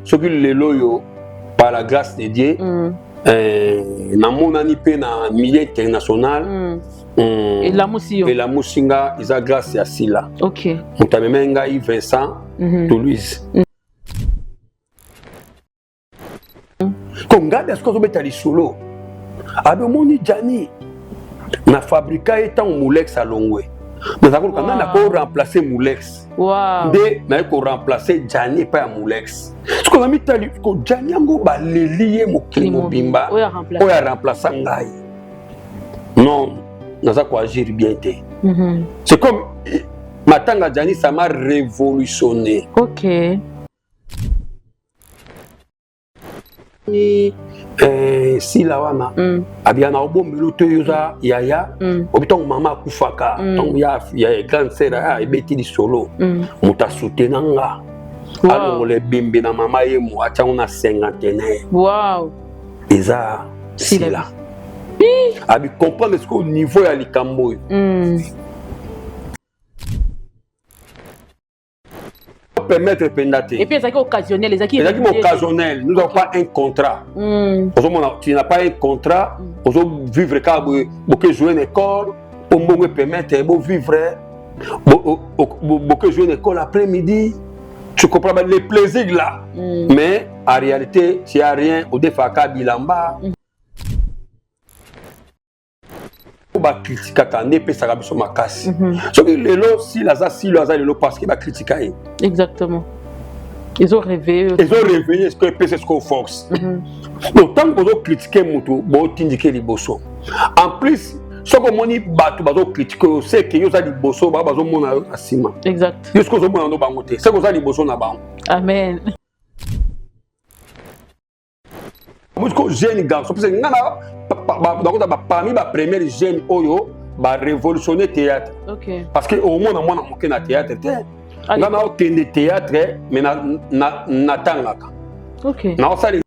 Soki lelo oyo, par la grâce de Dieu, namonani mpe na milieu international, Elamusi yo. Elamusi nga, eza grâce ya Sila. Moto amemai ngai, Vincent Toulouse. Ko ngai soki azobeta lisolo, abe omoni Jani na fabrika ye ntango Molex alongwe, naza koluka ngai nako remplacer Molex. Nde naye koremplacer Jani epai ya Molex. Soki na mitali ko Jani yango, baleli ye mokili mobimba. Oyo aremplace. Oyo aremplaça ngai, non, naza koagir bien te. C'est comme matanga Jani, ça m'a révolutionné. Sila wana abia na obombelo to yo oza yaya. Obi ntango mama akufaka, ntango ya grande sœur ebeti lisolo, moto asutena nga, alongola ebembe na mama ye mo atiango na cinquantenaire. Eza Sila. Sila abi comprendre sikoyo niveau ya likambo oyo. Permettre mpenza te. Et puis ezalaki occasionnel, ezalaki Ezalaki régulier te. Occasionnel, nous avons pas un contrat. Ozomona, tu n'as pas un contrat, ozovivre kaka boye, boke jouer na école mpo mbongo epermettre bovivre, boke jouer na école après midi, tu comprends ba les plaisirs là. Mais en réalité, tu as rien, odefaka bilamba. Bakritikaka nde epesaka biso makasi. Soki lelo Sila aza, Silo aza lelo parce que bakritika ye. Exactement, ezo réveiller. Ezo réveiller, ce que epesa sikoyo force. Donc ntango bozocritiquer motu, botindike liboso. En plus, soki omoni bato bazocritiquer oyo, seke yo oza liboso, bao bazomona yo na nsima. Exact. Yo soki ozomona no bango te, seke oza liboso na bango. Amen. Siko jeune garçon, parce que nga na nakoza parmi bapremière jeune oyo barévolutionner théâtre. Parce que omona mwana moke na théâtre te. Nga naokende théâtre, mais natangaka. Naosala.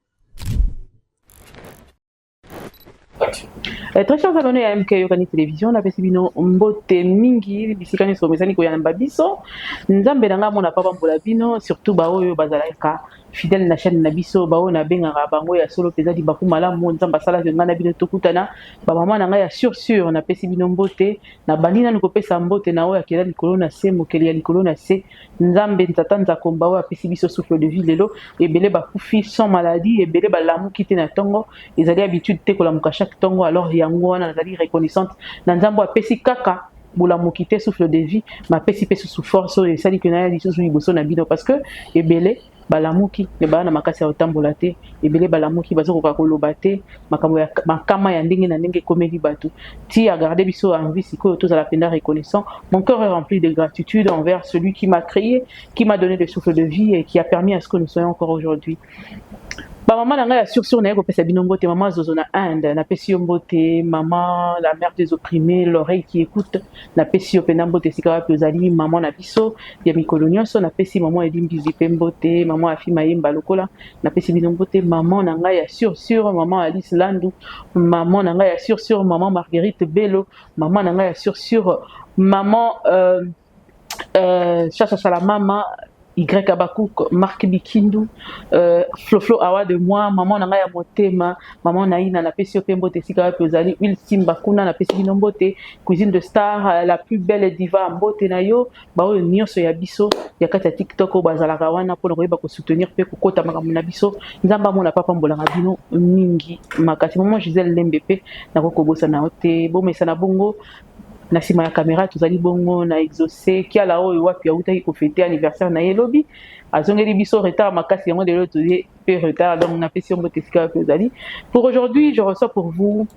Très chers abonnés ya MK Yokani Télévision, napesi bino mbote mingi bisika nyonso bomesani koyamba biso. Nzambe na ngai amona papa mbola bino, surtout baoyo bazalaka fidèle na chaîne na biso, baoyo nabengaka bango ya solo mpenza libaku malamu Nzambe asalaki ngai na bino tokutana. Bamama na ngai ya sur sur, napesi bino mbote. Nabandi nanu kopesa mbote na oyo akela likolo na se, mokeli ya likolo na se, Nzambe Nzata Nzakomba, oyo apesi biso souffle de vie lelo. Ebele bakufi sans maladie, ebele balamuki te na ntongo. Ezali habitude te kolamuka chaque ntongo. Alors yango wana nazali reconnaissante na Nzambe oyo apesi kaka bolamuki te, souffle de vie, mapesi mpe susu force oyo esali ke naya lisusu liboso na bino, parce que ebele balamuki me baa na makasi ya kotambola te, ebele balamuki bazokoka koloba te. Makambo ya makama ya ndenge na ndenge ekomeli bato ti agarde biso en vie. Sikoyo tozala mpenza reconnaissant. Mon cœur est rempli de gratitude envers celui qui m'a créé, qui m'a donné le souffle de vie et qui a permis à ce que nous soyons encore aujourd'hui. Bamama na ngai ya sur sur, naye kopesa bino mbote. Mama Zozo na Inde, napesi yo mbote. Mama la mère des opprimés, l'oreille qui écoute, napesi yo mpenza mbote esika wapi ozali, mama na biso ya mikolo nyonso. Napesi mama Elimbizi mpe mbote, mama Afi Mayemba lokola. Napesi bino mbote, mama na ngai ya sur sur, mama Alice Landu, mama na ngai ya sur sur, mama Marguerite Bello, mama na ngai ya sur sur, mama Chacha la mama Y Abakouk, Marc Bikindu, Flo Flo Awa de moi, maman na ngai ya motema, maman Naïna, napesi yo mpe mbote esika wapi ozali, Will Simba kuna, napesi bino mbote, Cuisine de Star, la plus belle diva, mbote na yo, baoyo nyonso ya biso ya kati ya TikTok oyo bazalaka wana mpona koyeba kosoutenir mpe kokota makambo na biso. Nzambe amona papa mbolanga bino mingi makasi. Maman Gisèle Lembe mpe nakoki kobosana yo te. Bomesana bongo na nsima ya caméra, tozali bongo na Exaucé Kiala, oyo wapi autaki kofêter anniversaire na ye elobi, azongeli biso retard makasi, yango lelo toye mpe retard. Donc napesi yo mbote esika wapi ozali. Pour aujourd'hui, je reçois pour vous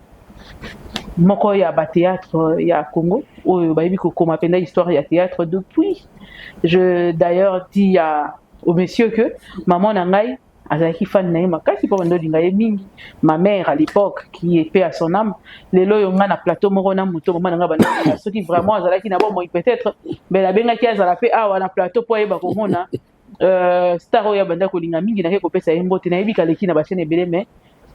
moko ya bathéâtre ya Congo oyo bayebi kokoma mpenza histoire ya théâtre. Depuis, je d'ailleurs dis au monsieur que maman na ngai azalaki fan na ye makasi mpo bando olinga ye mingi, ma mère à l'époque, qui est paix à son âme. Lelo oyo ngai na plateau moko na moto mama na ngai banda, soki vraiment azalaki na bomoi, peut-être mais nabengaki azala mpe awa na plateau mpo ayeba komona star oyo abanda kolinga mingi. Nake kopesa ye mbote. Nayebi kaleki na bachaîne ebele, mais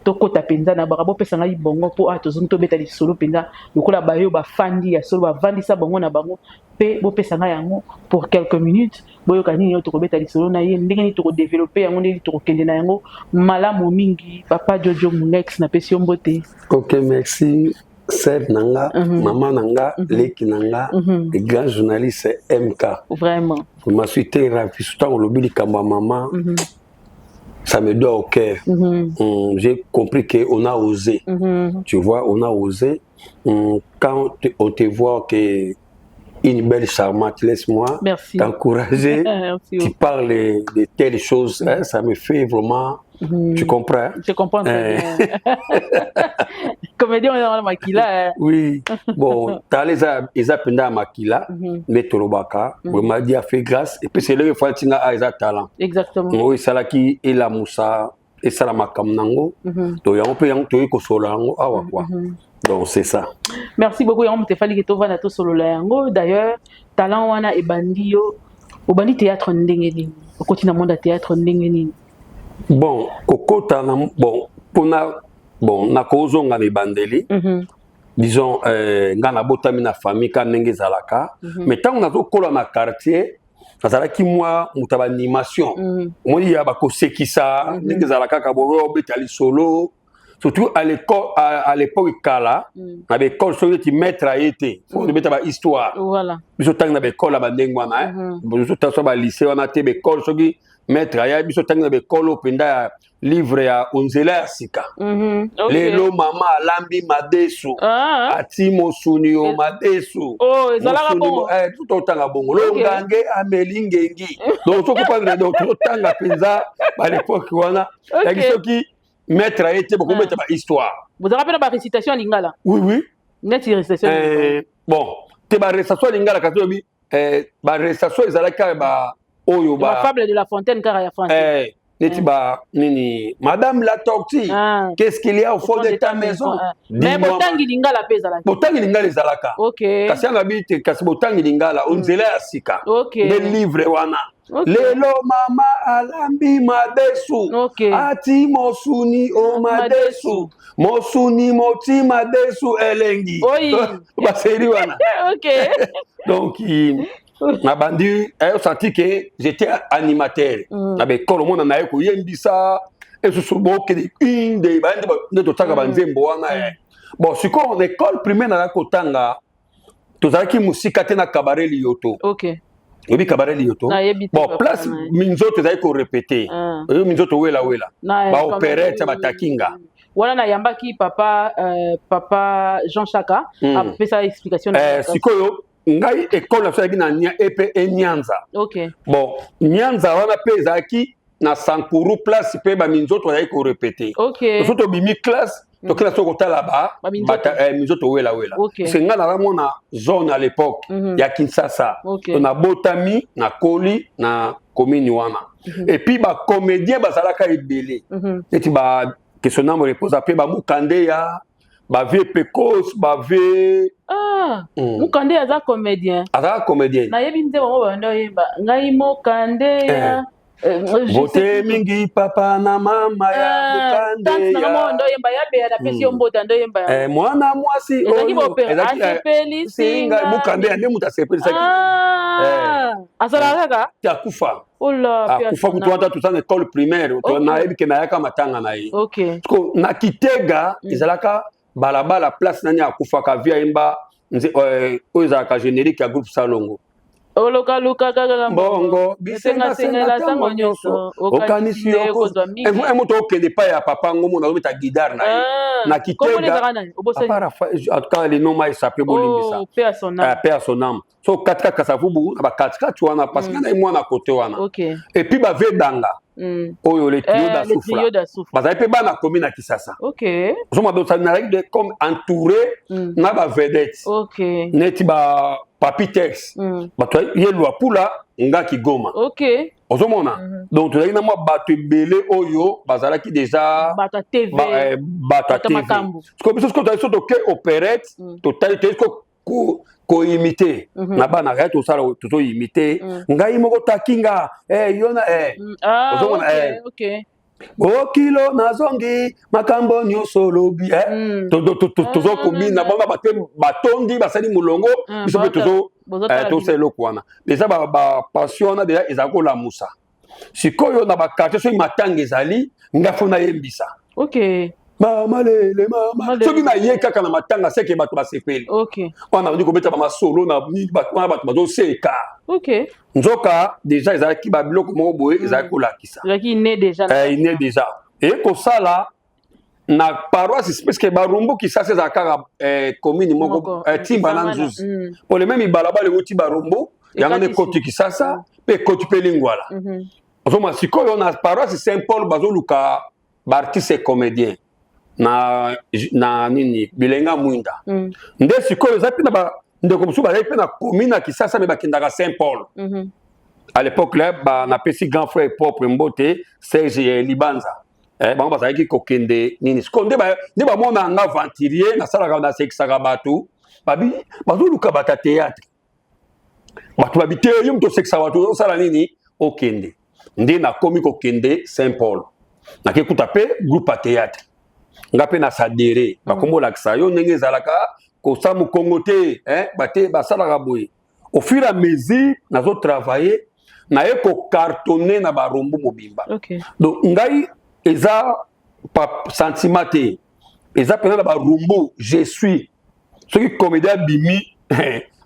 Tokɔta mpenza na baka, bopesa ngai bongo mpo awa tozongi, tobeta lisolo mpenza lokola bayo bafandi ya solo, bavandisa bango na bango mpe bopesa ngai yango pour quelques minutes. Boyoka nini oyo tokobeta lisolo na ye, ndenge nini tokodévelopper yango, ndenge nini tokokende na yango malamu mingi. Papa Jojo Mulex, napesi yo mbote. Ok, merci sœur na nga, mama na nga, leki na nga, le grand journaliste MK. Vraiment. Vraiment, suis très ravi. Ntango olobi likambo ya mama, ça me doit au cœur. J'ai compris qu'on a osé. Tu vois, on a osé. Quand on te voit que une belle charmante, laisse-moi t'encourager. Tu parles de telles choses, hein, ça me fait vraiment. Tu comprends? Je comprends très bien. Comédien, on est dans la makila. Hein. Oui. Bon, t'as les eza mpenza ya makila nde tolobaka. Vraiment, Dieu a fait grâce. Et puis c'est là que tinga a eza talent. Exactement. Oyo esalaki elamusa, esala makambo nango. Donc yango mpe yango toyei kosolola yango awa quoi. Donc c'est ça. Merci beaucoup. Yango moto efaliki tovanda tosolola yango. D'ailleurs, talent wana ebandi, yo obandi théâtre ndenge nini? Okoti na monde ya théâtre ndenge nini? Bon, kokota na, bon, mpona, bon, nakozonga na ebandeli. Disons, nga nabotami na famille ka ndenge ezalaka, mais ntango nazokola na quartier, nazalaki mwa moto ya baanimation. Omoni ya bakosekisa ndenge ezalaka kaka boyo, obeta lisolo, surtout à l'école, à l'époque kala, na baekole, soki neti maître aye te, faut tobeta bahistoire. Biso ntangi na baekole ya bandenge wana, biso so balycée wana te, baekole soki maître aya, biso ntangi na baekole oyo mpenza ya livre ya onzela ya sika. Lelo mama alambi madesu, ati mosuni yo madesu. Ezalaka bongo? Biso totanga bongo. Longange ameli ngengi. Donc sokopandre, donc totanga mpenza balepoke wana yaki soki maître aye te, bokometa bahistoire. Bozalaka mpe na barécitation ya lingala? Oui. Neti récitation? Bon, te, barécitation ya lingala, kasi oyebi barécitation ezalaki kaka ba oyo ba fable de La Fontaine kaka ya français. Neti ba nini, Madame la Tortue, qu'est-ce qu'il y a au fond de ta maison? Mais botangi lingala mpe ezalaki? Botangi lingala ezalaka. Kasi yanga bi te, kasi botangi lingala onzela ya sika nde livre wana. Lelo mama alambi madesu, ati mosuni o madesu, mosuni moti madesu elengi, baseri wana. Donc nabandi ayo senti que j'étais animateur na baekole. Omona naye koyembisa esusu, bokende inde nde totanga banzembo wana. Bon, sikoyo na école primaire nazalaki kotanga, tozalaki mosika te na cabaret Liyoto. Oyebi cabaret Liyoto? Bon, place minzoto ezalaki korépéter. Oyebi minzoto welawela, baopérete ya batakinga. Wana nayambaki papa Jean Chaka, apesa explication. Sikoyo ngai ekole na biso ezalaki na epe Nyanza. Bon, Nyanza wana mpe ezalaki na Sankuru, place mpe baminzoto bazalaki korépéter. So tobimi classe, tokenda so kotala ba minzoto welawela. Parce ngai naza mwana zone à l'époque ya Kinshasa. Nabotami, nakoli na commune wana. Et puis bacomédien bazalaka ebele, neti ba question repose mpe bamokande ya bavie Pecos, bavie. Ah, Mokande aza comédien? Azalaka comédien. Nayebi nzembo ngo banda oyemba, ngai mokande ya vote mingi, papa na mama ya mokande. Ya ndoyemba ya beya, napesi yo mbota, ndoyemba. Mwana mwasi. Oyo asepelisinga. Mokande ya nde moto asepelisaki. Azalaka kaka? Te, akufa. Akufa kutu wana toza na école primaire. Nayebi ke nayaka matanga na ye. Na Kitega ezalaka balabala, place nani akufaka, vi ayemba oyo ezalaka générique ya groupe Salongo. Olukaluka kaka mbongo, bisengasengela ntango nyonso, okanisi moto okende epai ya papa ngo mona azobeta guitare na ye na Kitega, en tout cas le nom m'a échappé, bolimbisa, paix à son âme. So katikati Kasavubu, na bakatikati wana, parce que na ye mwana kote wana. Et puis bave Danga oyo, le trio da Soufla, bazali mpe bana komi na Kisasa. Ozomona, donc nazalaki comme entouré na bavedette neti ba Papi Tex, bato ye Lwapula, nga Kigoma. Ozomona, donc tozalaki na mwa bato ebele oyo bazalaki déjà bato ya TV. Bato ya TV. Biso sikoyo tozali so toke opérette, totali, toyei koimiter na bana kaya, tosala, tozoimiter. Ngai moko takinga yo na ozomona. Bokilo nazongi makambo nyonso olobi eh? Tozo kobina bango bato batondi, basali molongo. Biso mpe tozosala eloko wana. Eza bapension wana deja ezala kolamusa. Sikoyo na baquartier, soki matanga ezali, nga fo nayembisa. Mama lele mama, soki naye kaka na matanga, seke bato basepeli. Wana bandi kobeta bamasolo na wana, bato bazoseka. Nzoka deja ezalaki babiloko moko boye ezalaki kolakisa. Inné déjà eye kosala na paroisse, puisque Barumbu, Kisasa ezala kaka commune moko, Timba na Nzuzi. Po le même balabala euti Barumbu, yango nde ekoti Kisasa mpe ekoti mpe Lingwala. Ozomona sikoyo na paroisse Saint Paul bazoluka baartiste comédien na nini, bilenga mwinda. Nde sikoyo eza mpe na bandeko mosusu bazali mpe na commune ya Kisasa, me bakendaka Saint Paul. À l'époque là, ba napesi grand frère propre mbote, Serge Libanza. Bango bazalaki kokende nini. Sikoyo nde bamona nga aventurier, nasalaka, nasekisaka bato. Babi bazoluka bato ya théâtre, bato babi te, yo moto osekisaka bato, osala nini, okende. Nde nakomi kokende Saint Paul, nakekuta mpe groupe ya théâtre. Nga mpe nasadere, bakomi olakisa yo ndenge ezalaka kosala mokongo te, bate basalaka boye. Au fur et à mesure nazotravaille, naye kocartonne na Barumbu mobimba. Donc ngai eza pa sentiment te, eza mpenza na Barumbu. Je suis, soki comédien abimi,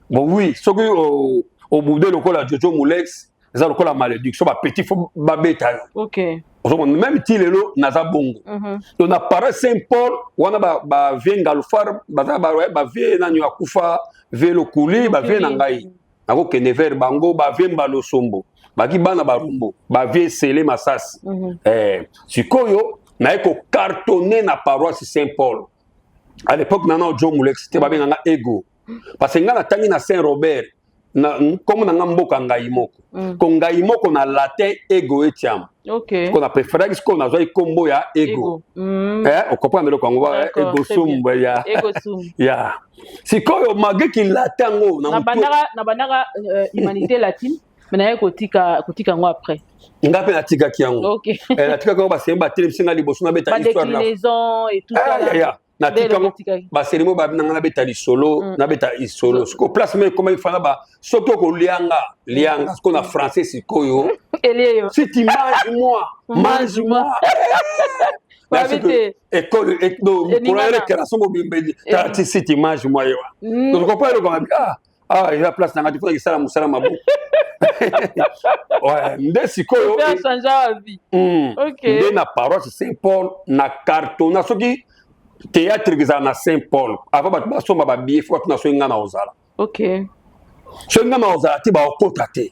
bon oui, soki obude lokola Jojo Mulex, eza lokola malédiction, bapetit fo babeta yo. Ozomona, même ti lelo naza bongo. Donc na paroisse Saint Paul wana, bavie Ngalufar baza, bavie nani akufa, vie Lokuli, bavie na ngai nakokende vers bango, bavie Mbalosombo, baki bana Barumbu, bavie Sele Masasi. Sikoyo naye kocartonne na paroisse Saint Paul. À l'époque nana Joe Mulex te, babenganga Ego, parce que ngai natangi na Saint Robert, na nkombo na nga mboka ngai moko. Ko ngai moko na latin ego etiam. Ko na préféraki, sikoyo nazwaki nkombo ya Ego. Ego. Ocomprendre eloko yango? D'accord, ego très bien. Sumba ya Ego sum. Ya sikoyo malgré kilatin yango na Na motu. Bandaka humanité latine, mais naye kotika yango après. Nga mpe natikaki yango. Natikaki yango, baselemi batelemisi nga liboso, nabeta Ba histoire na déclinaison et tout ça Ah, là. ya, ya. Natika Nde yango. otikaki. Baselemi babi na nga nabeta lisolo. Nabeta lisolo sikoyo, place me ekoma ifana ba soki okolianga lianga sikoyo na français sikoyo. Elie yo. Si tu manges moi, mange moi. Babi te. École mokolo Eningana. récréation mobimba, tala, si tu manges moi ye wana. Donc comprend eloko mabi. Ah ah, eza place na nga te, mpona kisala mosala maboko. Ouais, nde sikoyo Faire changer la vie. Nde na paroisse Saint Paul na cartonna. Soki théâtre ezala na Saint Paul, avant bato basomba babillet, fo batuna soki nga na ozala. Soki nga na ozala te, baokota te.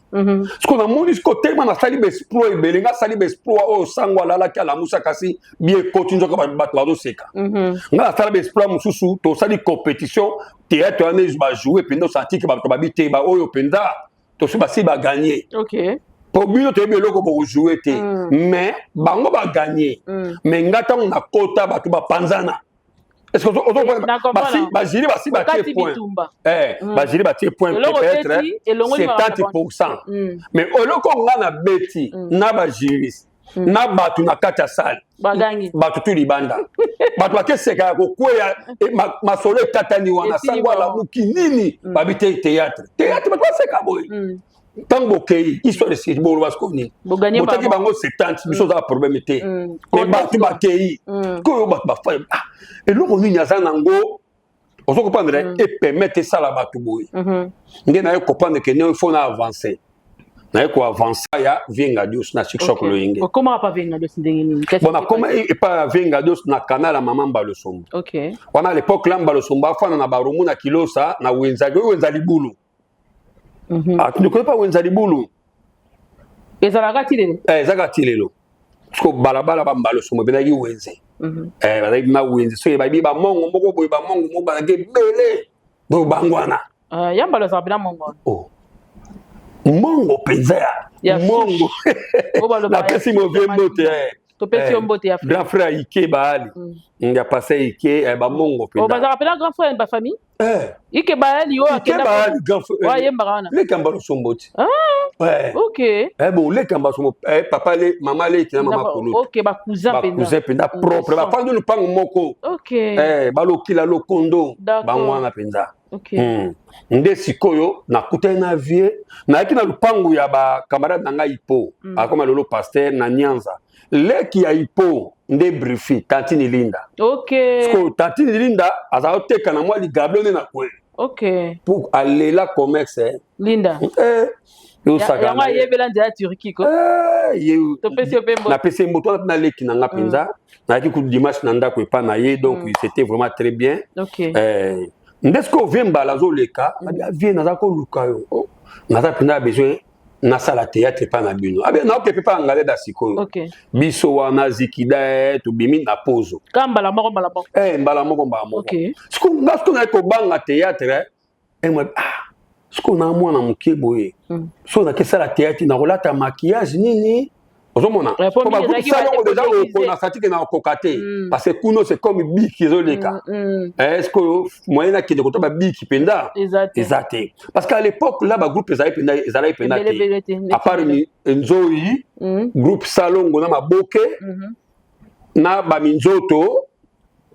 Siko namoni siko telema, nasali baexploit ebele. Nga asali baexploit oyo sango alalaki, alamusa, kasi bi ekoti, nzoka bato bazoseka. Nga nasala baexploit mosusu, tosali compétition théâtre wana, bajoue mpenza, osanti ke bato babi te, baoyo mpenza tosi basi baganye. Po bino toyebi eloko bokojoue te. Mais bango baganye. Mais nga ntango nakota, bato bapanzana. Est-ce que Na comprendre. Bajury basi batie Okati point. bitumba. Bajury batie point. Eloko peut-être obeti, elongoli 70%. Mais eloko nga na beti, na bajuriste na bato na kati ya salle, Bagangi. Bato tu libanda, bato bakeseka ya kokweya, masolo ekatani wana. Esili sango bango. Alamuki nini, babi te, théâtre, théâtre, bato baseka boye. Ntango bokei, histoire esili, boloba sikoyo nini? Boganye. Botaki bango 70, biso oza problème te. Mais bato bakei koyo, bato bafa, ah, eloko nini aza nango, ozo comprendre? Epermettre esala bato boye. Nde naye comprendre ke il faut na avancer, naye koavance ya Viengadios na Chic Choc Loyenge. Okomaka pa Viengadios ndenge nini? Bon, nakoma epai ya Viengadios na canal ya mama Mbalosombo. Wana à l'époque la Mbalosombo afanda na Barumbu, na Kilosa, na wenza oyo, wenza libulu. Ah, pa wenza libulu. Ezalaka ti lelo? Eh, ezalaka ti lelo. Parce balabala bambalosombo ebendaki wenze. Eh, bazalaki na wenze, soki bayebi bamongo moko boye, bamongo moko bazalaki ebele boye, bango wana. Ya mbala ozalaka mpena mongo? Oh. Mongo mpenza ya mongo, napesi movie mbote. Topesi yo mbote ya grand frère Ike Baali. Ya pasteur Ike, bamongo. Mpenza bazalaka mpena grand frère bafamille. Ike Baali oyo akenda Baali, grand frère oyo ayembaka wana. Lekamba Losombo ti. Ah, ok. Bon, Lekamba Losombo, papa le mama leki na mama kulutu. Ok, bacousin mpenza. Bacousin mpenza propre, bafandi lupango moko. Balokila lokondo bango wana mpenza. Nde sikoyo nakutani na vieux, nayaki na lupangu ya bacamarade na ngai Ipo. Akoma lelo pasteur na Nyanza. Leki ya Ipo nde Brifi, tantine Linda. Sikoyo tantine Linda azala koteka na mwa ligablo nde na kwele. Pour alela commerce. Linda. Yango ayebela nzela Turquie ko. Topesi yo mpe mbote. Napesi ye mbote wana mpe naleki na nga mpenza. Nayaki kutu dimanche na ndako epa na ye, donc c'était vraiment très bien. Nde sikoyo vieux Mbala azoleka, abi: "Vieux, naza koluka yo, naza mpenza ya besoin nasala théâtre epa na bino." Abi naoke mpe pa ngaleda sikoyo. Biso wana zikida, tobimi na pozo. Ka mbala moko, mbala moko. Mbala moko, mbala moko. Sikoyo nga sikoyo naye kobanga théâtre. Ah, sikoyo na mwana moke boye, soki nakesala théâtre, nakolata maquillage nini? Ozomona po bagroupe salongo déjà okona satike na okoka te, parce que kuno c'est comme biki ezoleka. Est ce que moyen nakende kota babiki mpenza eza te? Parce que à l'époque là, bagroupe ezalaki mpenza, ezalaki mpenza te, à part Nzoi, groupe salongo na maboke na baminzoto.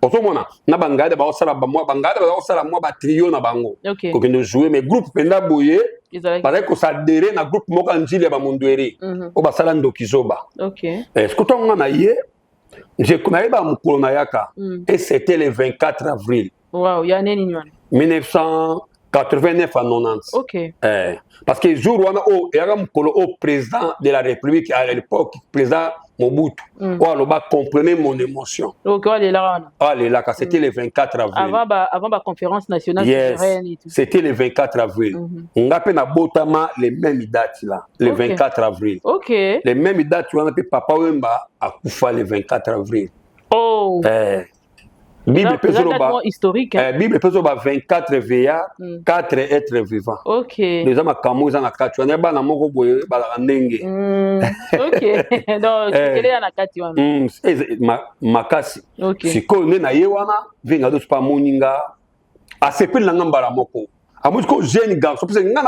Ozomona na bangada baosala bangada, bazakosala mwa batrio na bango, kokende jouer. Mais groupe mpenza boye, bazali kosadere na groupe moko ya Njili ya bamondwere oyo basala Ndoki Zoba. Siko ntango nga na ye, nayeba mokolo nayaka, et c'était le 24 avril. Wow, ya nini wana? 1989 à 90. Parce que jour wana oyo eyaka mokolo oyo président de la République à l'époque, président Mobutu, oyo aloba: "Comprenez mon émotion." Ok, oyo alelaka wana. Oyo alelaka, c'était le 24 avril. Avant ba conférence nationale. Yes, c'était le 24 avril. Nga mpe nabotama les mêmes dates là, le 24 avril. Les mêmes dates wana mpe Papa Wemba akufa le 24 avril. Oh. Bible mpe ezoloba historique. Bible mpe ezoloba 24 veillards, 4 êtres vivants. Eza makambo eza na kati wana. Bana moko boye bazalaka ndenge. Ok, donc sekele ya na kati wana. Makasi. Sikoyo nde na ye wana, vieux Ngados mpe amoni nga, asepeli na nga mbala moko. Amoni sikoyo jeune garçon, parce nga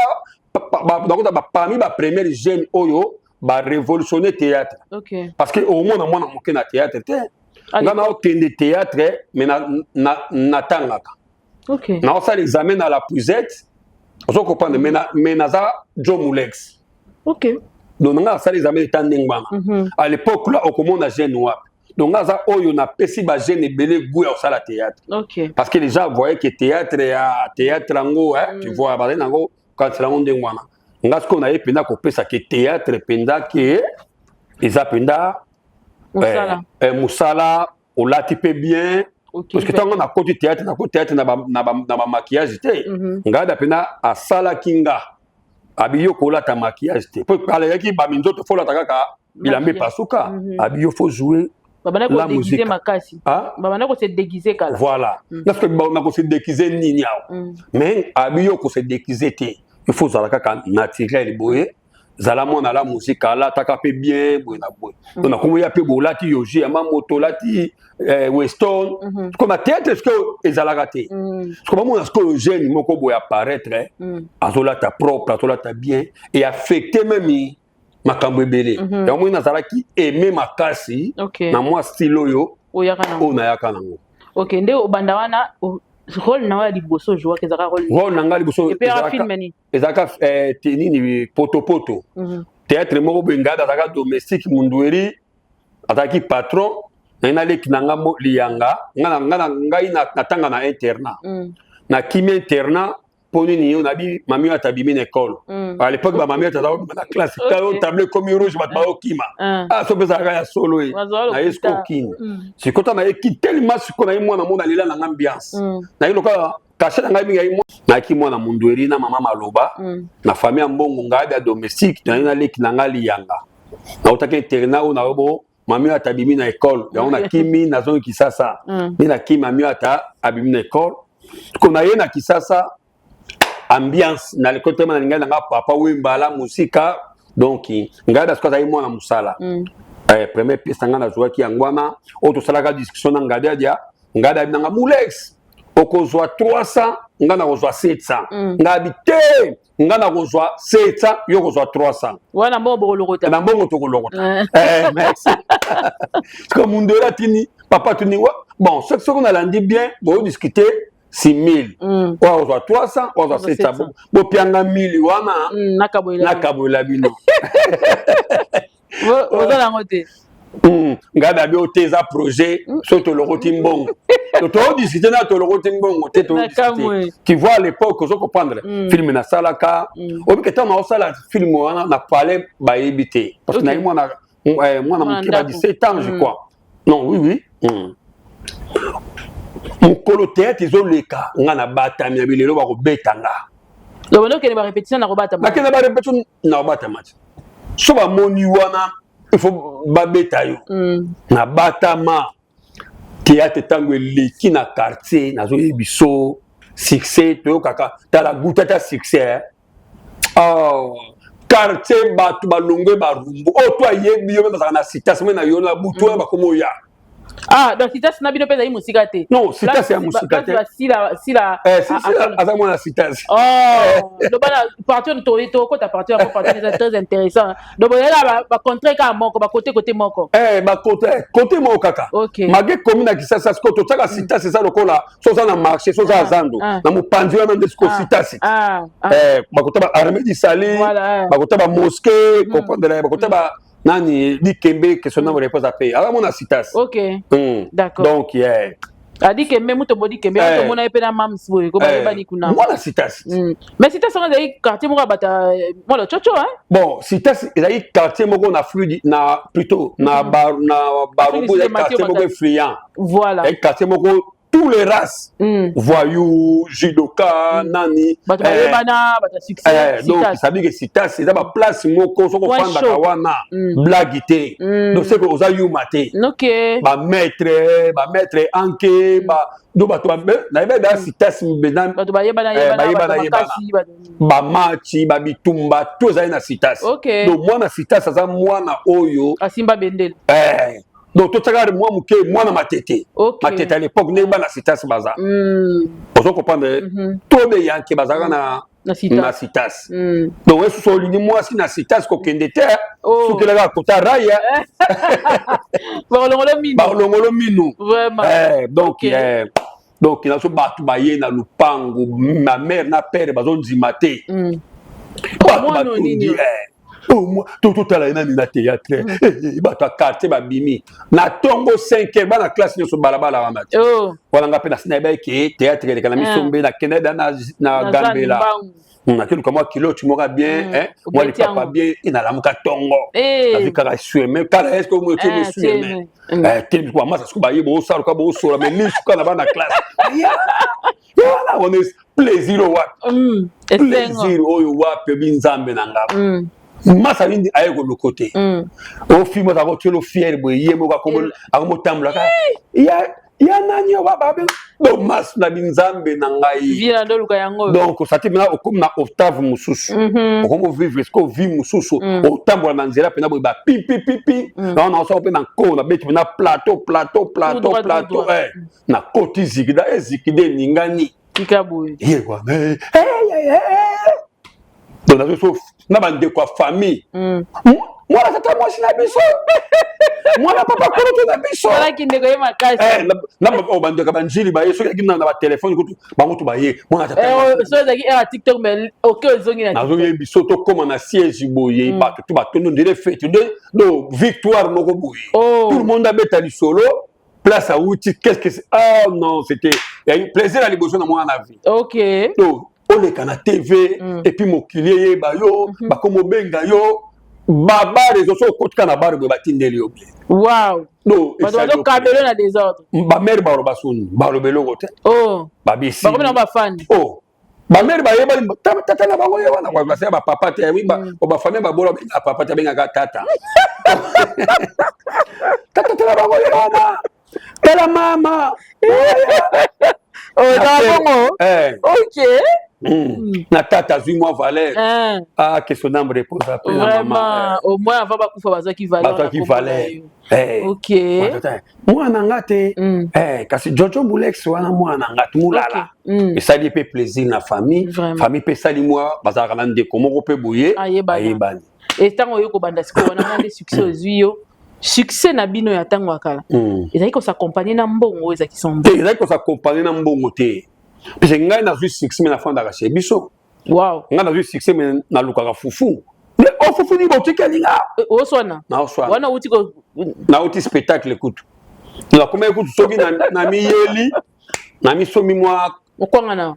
nakota parmi bapremière jeune oyo barévolutionne théâtre. Parce que omona mwana moke na théâtre te. Nga naokende théâtre, mais natangaka, naosala examen na la Puisette, ozo comprendre, mais naza John Mulex. Donc nanga asala examen eta ndenge wana. À l'époque là, okomona jeune wapi? Donc nga aza oyo napesi bajeune ebele goût ya kosala théâtre. Parce que les gens voyaient que théâtre ya théâtre yango, tu vois, bazali nango kanisela yango ndenge wana. Nga sikoyo naye mpenza kopesa ke théâtre mpenza ke eza mpenza mosala. Mosala, olati mpe bien. Parce que ntango nakoti théâtre, nakoti théâtre na bamaquillage te. Ngai da mpenza asalaki nga, abi: "Yo kolata maquillage te," po aleyaki baminzoto, fo olata kaka bilamba epasuka. Abi: "Yo faut jouer." Babanda kodéguise makasi, babanda kose déguise kala. Voilà. Nasoki nakose déguise nini awa? Mais abi: "Yo kose déguise te, il faut ozala kaka naturel boye, zala mwana la mosika, alataka mpe bien boye na boye." Donc nakomoya mpe boye, olati Yohji Yamamoto, olati Weston. Sikoyo na théâtre sikoyo ezalaka te. Sikoyo bamona sikoyo jeune moko boye apparaître, azolata propre, azolata bien et affecté même makambo ebele. Yango moi nazalaki aimé makasi na mwa style oyo oyo nayaka nango. Ok, nde obanda wana, rôle na yo ya liboso ojouaki ezalaka rôle? Rôle na ngai liboso ezalaka nini, Potopoto. Théâtre moko boye, ngai azalaka domestique, Mundueri azalaki patron. Ngai naleki na nga liyanga, ngai natanga na internat. Nakimi internat mpo nini? Yo nabi mami oyo atabimi na école. À l'époque, bamami oyo azalaka na classe, tala tableau ekomi rouge, bato baokima. Ah, so mpe ezalaka ya solo ye. Naye siko okini sikoyo, ta nayeki telema sikoyo, naye mwana mo nalela nanga ambiance, naye lokola cachet na ngai mingi. Nayaki mwana Mundueri na mama Maloba na famille ya mbongo. Ngai ya domestique, naye naleki na ngai liyanga, nautaki internat oyo nayobo mami oyo atabimi na école. Yango nakimi, nazongi Kisasa. Nde nakimi, mami oyo ata abimi na école ko naye na Kisasa, ambiance na l'école telema nalingai nanga Papa Wemba la mosika. Donc ngai da sikoyo azali mwana mosala. Première pièce na ngai nazwaki yango wana oyo tosalaka discussion na Ngadiadia. Ngadi nanga Mulex, okozwa 300, ngai nakozwa 700. Ngai abi te, ngai nakozwa 700, yo kozwa 300. Wana mbongo bokolokota. Na mbongo tokolokota. Merci. Parce que mundele atini papa tuni bon, soki nalandi bien, boyodiscute 6000, oyo akozwa 300, oyo azwa 700, bopianga 1000 wana. Nakaboyela bino. Oza nango te. Ngai nabi o te, eza projet. So tolokoti mbongo, todiscute na tolokoti mbongo te, todiscute. Tu vois, à l'époque, ozo comprendre, film nasalaka, obike ntango naosala film wana na palais, bayebi te, parce que nayi mwana, mwana moke, ba 17 ans, je crois, non, oui. Mokolo théâtre ezoleka, nga na batami ya bilelo, bakobeta nga. Obanda okende barépétition na kobatama? Nakende barépétition na kobatama te. So bamoni wana, il faut babeta yo. Nabatama. Théâtre ntango eleki na quartier, nazoyebi so succès, toyokaka tala guta ta succès. Oh, quartier, bato balongwe Barumbu oyo to ayebi yo mpe bazalaka na Citas me na yo na butu oyo bakoma oya. Ah, donc Citas na bino mpe ezali mosika te? Non, Citas ya mosika te. Sila sila. Aza mwana Citas. Oh, loba na partie tokota, partie yango, partie eza très intéressant. Donc boyela bacontrée kaka moko, bakote côté moko. Bakote côté moko kaka. Malgré commune ya Kisasa, sikoyo totiaka Citas eza lokola so oza na marché, so oza na zando, na mopanzi wana nde sikoyo Citas. Bakota ba Armée du Salut, bakota ba mosquée, comprendre, bakota ba nani, Dikembe, question na réponse ape aza mona Citas. Ok, d'accord. Donc yeah. Adikembe, mutombo Dikembe, tomona ye mpe na mams boye ko bayebani kuna. Mwana Citas. Mais Citas yango ezali quartier moko ya bato mwana chocho, hein? Bon, Citas ezali quartier moko na Fruit, na plutôt na Barumbu, ezali quartier moko effrayant. Ezali quartier moko tous les races, voyous, judoka, nani. Bato bayebana, bato ya succès. Donc ça veut dire que Citas eza baplace moko soki ofandaka wana, blague te. Donc c'est que oza yuma te. Bamaître, bamaître anke, do bato nayebi da Citas. Bato bayebana. Bayebana, bamachi, babitumba, to ezali na Citas. Donc mwana Citas aza mwana oyo asimba bendele. Donc totiaka mwa moke mwana Matete. Matete à l'époque, ndenge bana Citas baza, ozo comprendre, to de yanke bazalaka na Citas. Donc esusu olingi mwasi na Citas, kokende te, sukelaka kota raya. Bakolongolo minu. Bakolongolo minu. Donc naso bato baye na lupango, ma mère na père bazondima te. Bato batondi, totala ye nani na théâtre. Bato ya quartier babimi na ntongo 5 heures, bana classe nyonso balabala wana te. Wana nga mpe nasi nayeba eke théâtre eleka na misombe, nakende da na Gambela, nakeluka mwa kiloti moko bien, mwa lipapa bien, nalamuka ntongo, nazwi kaka sueme kala, est-ce que otie sueme telemi bamasa siko baye bosaluka bosola me lisu kaka na bana classe wana. Wana plaisir oyo wapi? Plaisir oyo wapi? Obi Nzambe na nga masa nini aye koluko te. Ofilme azalaka otielo fier boye, ye moko akomotambolaka ya nani oyo bababe. Donc mas na binzambe na ngai. Donc osati mpena okomi na octave mosusu, okomi ovivre sikoyo vie mosusu, otambola na nzela mpena boye bapipipipi na osaka mpe na nko nabeti mpena plateau, plateau, plateau, plateau, nakoti zikida, ezikida eningani. Tika boye. Ye wana, donc nazo so na bandeko ya famille, mwana tata mwasi na biso, mwana papa koloto na biso. Ndeko ye makasi. Na bandeko ya banjili baye, soki na batelefone kutu bango to baye, mwana tata. So ezalaki ere ya TikTok, mais oke ozongi na. Nazongi biso, tokóma na siège boye, bato to batondo ndele fête do victoire moko boye, tout le monde abeta lisolo place awuti, qu'est-ce que c'est? Ah non, c'était plaisir ya liboso na mwana na vie. Donc oleka na TV et puis mokili eyeba yo, bakoma obenga yo babar ezo so okotika na bar boye, batindeli yo bien. Wow, bato bazokabelo na désordre. Bamare baloba soni, baloba eloko te. Babisi. Bakomi na bafani. Oh, bamare bayebani, tata na bango ye wana, basaya bapapa te, bafamille babola babengaka papa te, abengaka tata. Tata na bango ye wana, tala mama. Bongo, ok. Na tata azwi mwa valeur. Ah, que son âme repose en paix. Vraiment, au moins avant bakufa, bazwaki valeur. Bazwaki valeur. Mwana nga te, kasi Jojo Mulex wana mwana nga te, mulala. Esali mpe plaisir na famille. Famille mpe esali mwa, bazalaka na ndeko moko mpe boye ayebani. Ntango oyo kobanda sikoyo wana nde succès ozwi yo, succès na bino ya ntango ya kala ezalaki kos'accompagner na mbongo oyo ezalaki sans? Te, ezalaki kos'accompagner na mbongo te, puisque ngai nazwi succès, mais nafandaka chez biso. Ngai nazwi succès, mais nalukaka fufu. O fufu ni botikeli nga. Oswana? Naoswana. Wana outi? Nauti spectacle kutu, nakomaki kutu soki na miyeli na misomi mwa okwanga na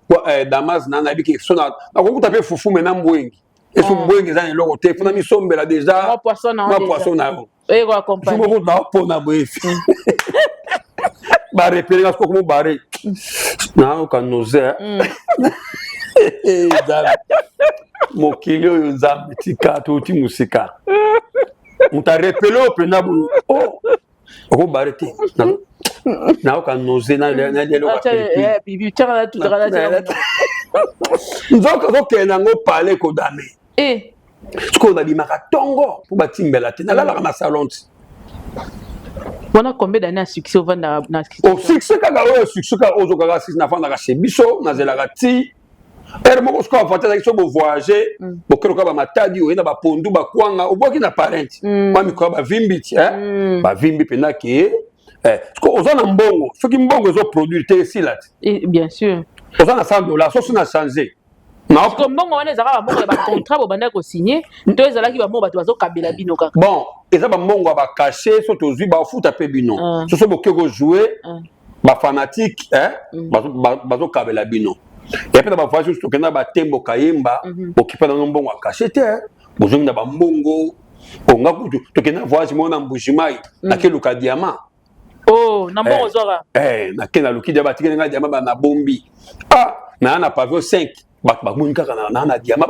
damas na nayebi ke so nakokuta mpe fufu, mais na mbwengi eso mbwengi eza na eloko te, mpona misombela déjà mwa poisson na yo moko naopona boye, barepérer nga sikoyo bare, nayoka nausée. Nzambe, mokili oyo, Nzambe, tika touti mosika. Moto arepérer oyo mpenza boye, okobare te, nayoka nausée, nalia eloko. Nzoka ozokende yango pale kodame. Sikoyo nabimaka ntongo mpo batimbela te, nalalaka na salon ti. Wana combien d'années ya succès ovandaka na? O succès kaka oyo, succès kaka oyo ozokaka sisi, nafandaka chez biso, nazelaka ti heure moko. Sikoyo avantage azalaki so bovoyage, bokeloka bamatadi, oye na bapondu, bakwanga, obwaki na parente mwa mikolo, bavimbi ti bavimbi mpenza ke sikoyo oza na mbongo. Soki mbongo ezoproduire te, esila te. Bien sûr. Oza na 100 $, soki na change. Mbongo wana ezalaka bambongo ya bacontrat bobandaki kosigne to ezalaki bambongo bato bazokabela bino kaka? Bon, eza bambongo ya bacachet. So tozwi, bafuta mpe bino. Soso boke kojouer, bafanatique bazokabela bino. Ya mpe na bavoyage mosusu tokenda, batembo kayemba, bokipa nango mbongo ya cachet te, bozongi na bambongo. Onga kutu tokenda voyage moko na Mbujimai, nakeluka diamant. Oh, na mbongo ozwaka? Nake naluki diamant, batikeli ngai diamant, banabombi. Ah, naa na pavillon 5, bato bamoni kaka naa na diamant,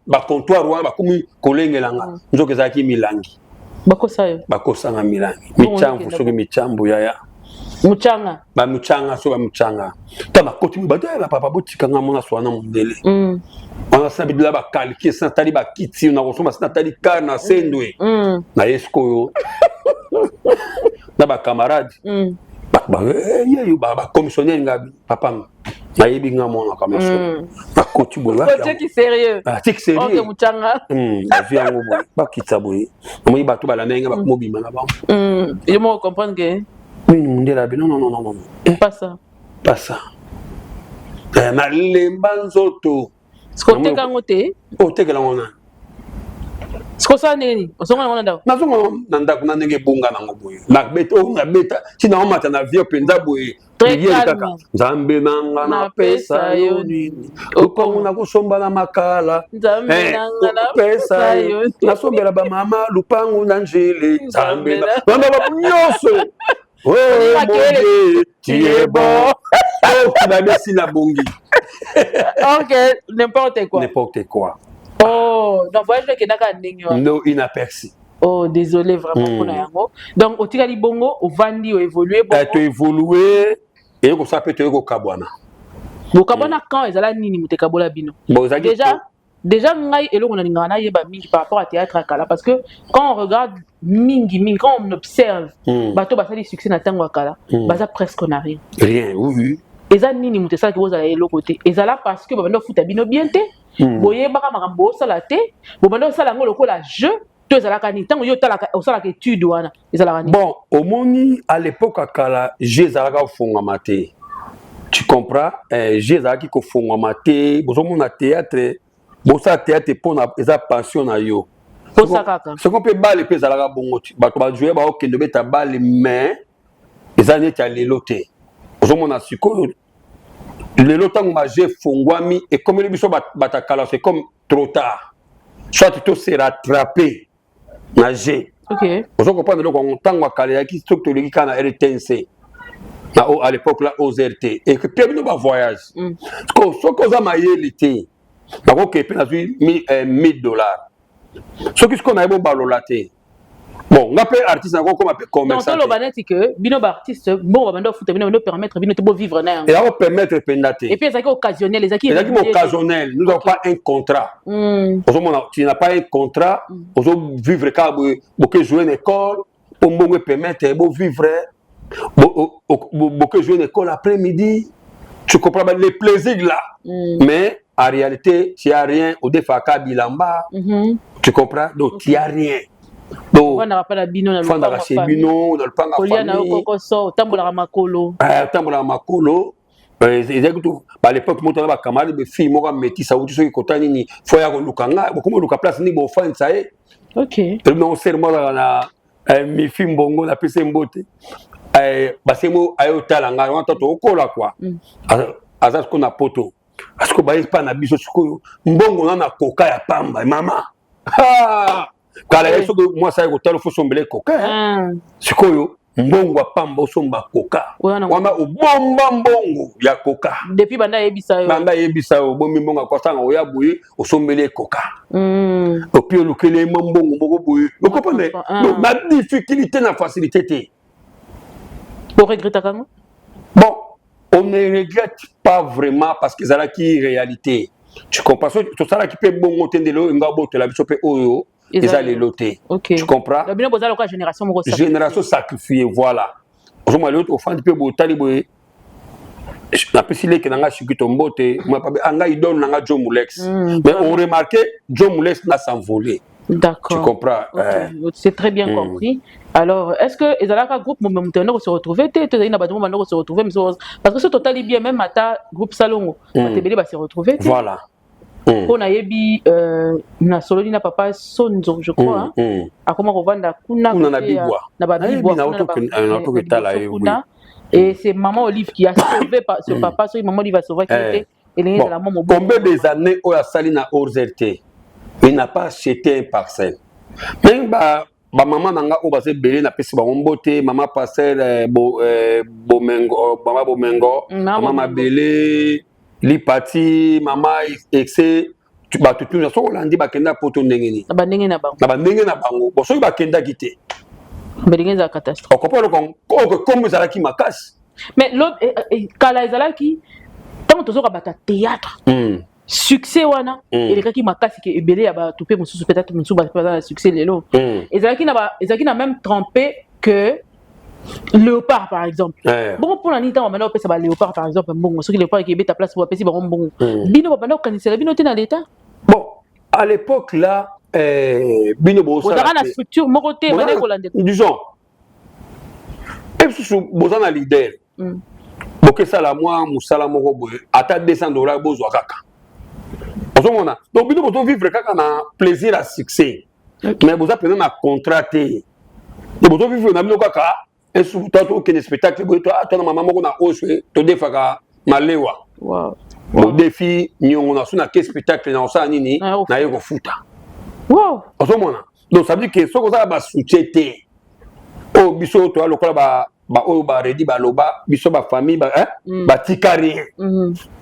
bacomptoir wana bakomi kolengelanga. Nzoka ezalaki milangi. Bakosa yo? Bakosanga milangi, michambu, soki michambu yaya. Muchanga. Bamuchanga, so bamuchanga ta bakoti bato ya bapapa, botikanga mona so wana mondele wana sina bidila bakalkie, sina tali bakiti na kosomba, sina tali kar na sendwe na ye. Sikoyo na bacamarade, bato yeyo bacommissionnaire, nga papa nayebi nga mwana kamaso, nakoti boye. Otiki sérieux? Atiki sérieux. Muchanga. Azwi yango boye, bakitisa boye, namoni bato balanda ye nga, bakomobima na bango. Yo moko comprendre que Nini, mundele abi: "Non, non, non, non, non." Pas ça. Pas ça. Nalemba nzoto. Siko oteka yango te? Otekela yango nani? Siko osala ndenge nini? Ozonga yango na ndako? Nazonga na ndako na ndenge ebonga nango boye, nabeta oyo nabeta ntina, omata na avion mpenza boye, prière kaka: "Nzambe nanga, napesa yo nini? Lupango nakosomba na makala, pesa yo, nasombela bamama lupango na Njele. Nzambe nanga nyonso, oh mon Dieu, tu es bon." Oh, nabesi na bongi. Ok, n'importe quoi. N'importe quoi. Oh, donc voyage ekendaka ndenge wana? No, inaperçu. Oh, désolé vraiment mpona yango. Donc otikali bongo, ovandi, oévolue bongo? Toévolue, eye kosala mpe toye kokabwana. Bokabwana quand? Ezala nini moto ekabola bino? Bon, ezalaki Déjà ngai eloko nalingaka nayeba mingi par rapport à théâtre ya kala, parce que quand on regarde mingi mingi, quand on observe, bato basali succès na ntango ya kala baza presque na rien. Rien, oui. Eza nini moto esalaki bozala eloko te? Ezala parce que babanda kofuta bino bien te, boyebaka makambo bosala te, bobanda kosala yango lokola jeu, to ezalaka nini? Ntango yo otalaka, osalaka étude wana, ezalaka nini? Bon, omoni, à l'époque ya kala, jeu ezalaka kofungwama te, tu comprends? Jeu ezalaki kofungwama te. Bozomona théâtre, bosala théâtre mpona eza pension na yo. Posa kaka. Soko mpe bale mpe ezalaka bongo ti bato bajouer, baokende obeta bale, mais eza neti ya lelo te. Ozomona sikoyo lelo, ntango bajeu efungwami, ekomeli biso bato ya kala, c'est comme trop tard, soit to se rattraper na jeu. Ozo comprendre eloko yango? Ntango ya kala eyaki, soki toleki kaka na RTNC na à l'époque là OZRT, mpe bino bavoyage. Soki oza mayele te, nakoke mpe nazwi 1000 $. Soki sikoyo nayebi obalola te, Bon, nga mpe artiste nakokoma mpe commerçant. Toloba neti ke bino baartiste, mbongo babanda kofuta bino, bando permettre bino te bovivre na yango? Eza kopermettre mpenza te. Et puis ezalaki occasionnel, ezalaki Ezalaki occasionnel. Nous avons pas un contrat. Ozomona, tu n'as pas un contrat. Ozovivre kaka boye, boke jouer na école mpo mbongo epermettre bovivre, boke jouer na école après midi, tu comprends les plaisirs là. Mais en réalité, tu as rien. Odefaka bilamba. Tu comprends? Donc tu as rien. Donc fandaka pa na bino na Fandaka chez bino na lopanga. Kolia na yo kokoso, otambolaka makolo. Otambolaka makolo. Ezalaki kutu ba l'époque moto na bacamarade, bafille moko ametisa wuti soki kota nini, fo ya koluka nga, bokoma oluka place nini bofandisa ye. Elobi nango sere moko azalaka na mifi mbongo, napesi ye mbote. Basemo aye otala ngai wana to okola kua, aza sikoyo na poto, sikoyo baye mpa na biso. Sikoyo mbongo na koka ya pamba, mama kala ye, soki mwasi aye kotala, fo sombela ekoka. Sikoyo mbongo ya pamba, osomba koka wana, obomba mbongo ya koka. Depuis banda yebisa yo. Banda yebisa yo, obombi mbongo ya koka, oya boye, osombeli ekoka, opi olukeli ye mwa mbongo moko boye, okopane na difficulté na facilité te. Oregretaka yango? Bon, on ne regrette pas vraiment parce que ezalaki réalité, tu comprends? So tosalaki mpe bongo te, ndele oyo nga obotela biso mpe oyo eza lelo te, tu comprends? Bino boza lokola génération moko. Génération sacrifiée, voilà. Ozomona lelo ofandi mpe botali boye, napesi leki na nga Shikito mbote, anga idole na nga Joe Mulex. Mais on remarqué Joe Mulex na s'envoler. D'accord. Tu comprends? Okay. C'est très bien compris. Alors, est-ce que ezalaka groupe moto ndoko se retrouver te, tozali na bato mo se retrouver, parce que so totali bien, même ata groupe Salongo, bato ebele ba se retrouver te. Mpo nayebi nasololi na papa Sonzo, je crois, akoma kovanda kuna. Kuna na Bibwa. Na babibwa kuna. Et c'est maman Olive qui a sauvé ce papa. Soki maman Olive a sauvé te, elingi ezala mwa mobo. Combien des années oyo asali na OZT, il n'a pas acheté un parcelle? Même ba bamama na nga oyo baza ebele, napesi bango mbote, mama pasteur Bomengo, mama Bomengo, mama Mabele Lipati, mama Exe, bato tuna soki olandi, bakenda Poto ndenge nini? Na bandenge na bango. Na bandenge na bango. Bon, soki bakendaki te, Ndenge ezala catastrophe. Okopa eloko, kombo ezalaki makasi. Mais kala ezalaki, ntango tozoka bato ya théâtre, succès wana elekaki makasi ke ebele ya bato mpe mosusu, peut-être mosusu bato baza na succès lelo. Ezalaki na même trempe que Léopard par exemple. Bongo mpona nini ntango babanda kopesa baléopard par exemple mbongo, soki Léopard ekebeta place, bapesi bango mbongo, bino babanda kokanisela bino te na l'État? Bon, à l'époque là, bino bozalaka na structure moko te banda kolandela? Disons, e susu boza na leader, bokesala mwa mosala moko boye, ata 200 $, bozwa kaka. Ozomona, donc bino bozovivre kaka na plaisir ya succès, mais boza mpenza na contrat te. Donc bozovivre na bino kaka. Esuku to tokende spectacle boye, to na mama moko na oso, todefaka malewa, bodefi niongo na so, na ke spectacle na osala nini, naye kofuta. Ozomona, donc ça veut dire que soki ozala basoutien te, oyo biso toya lokola baoyo baredi baloba biso bafamille batika rien.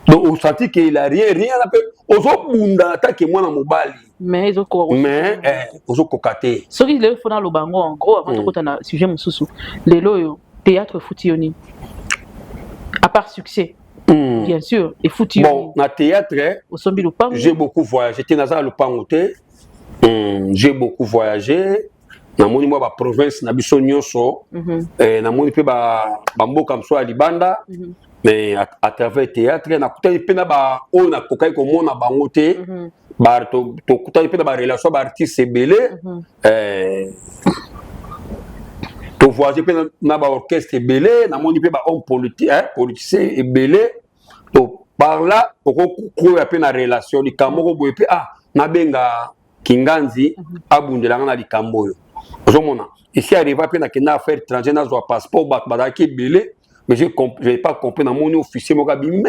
Donc osenti ke il a rien, rien na mpe ozobunda atake mwana mobali. Mais ezokoka. Mais ozokoka te. Soki lelo fona aloba yango en gros, avant tokota na sujet mosusu, lelo oyo théâtre efuti yo nini à part succès? Bien sûr, efuti yo? Bon, na théâtre, Osombi lopango? J'ai beaucoup voyagé te, naza na lopango te. J'ai beaucoup voyagé, namoni mwa baprovince na biso nyonso. Namoni mpe bamboka mosusu ya libanda. Mais à travers théâtre, nakutani mpe na baoyo nakokaki komona bango te. Tokutani mpe na barelation ya baartiste ebele. Tovoyage mpe na baorchestre ebele, namoni mpe bahomme politicien ebele. To par là okokoya mpe na relation, likambo moko boye mpe, ah, nabenga Kinganzi, abundelanga na likambo oyo. Ozomona, esi arriva mpe nakenda affaire étranger, nazwa passeport, bato bazalaki ebele, mais je n'ai pas compris. Namoni officier moko abimi,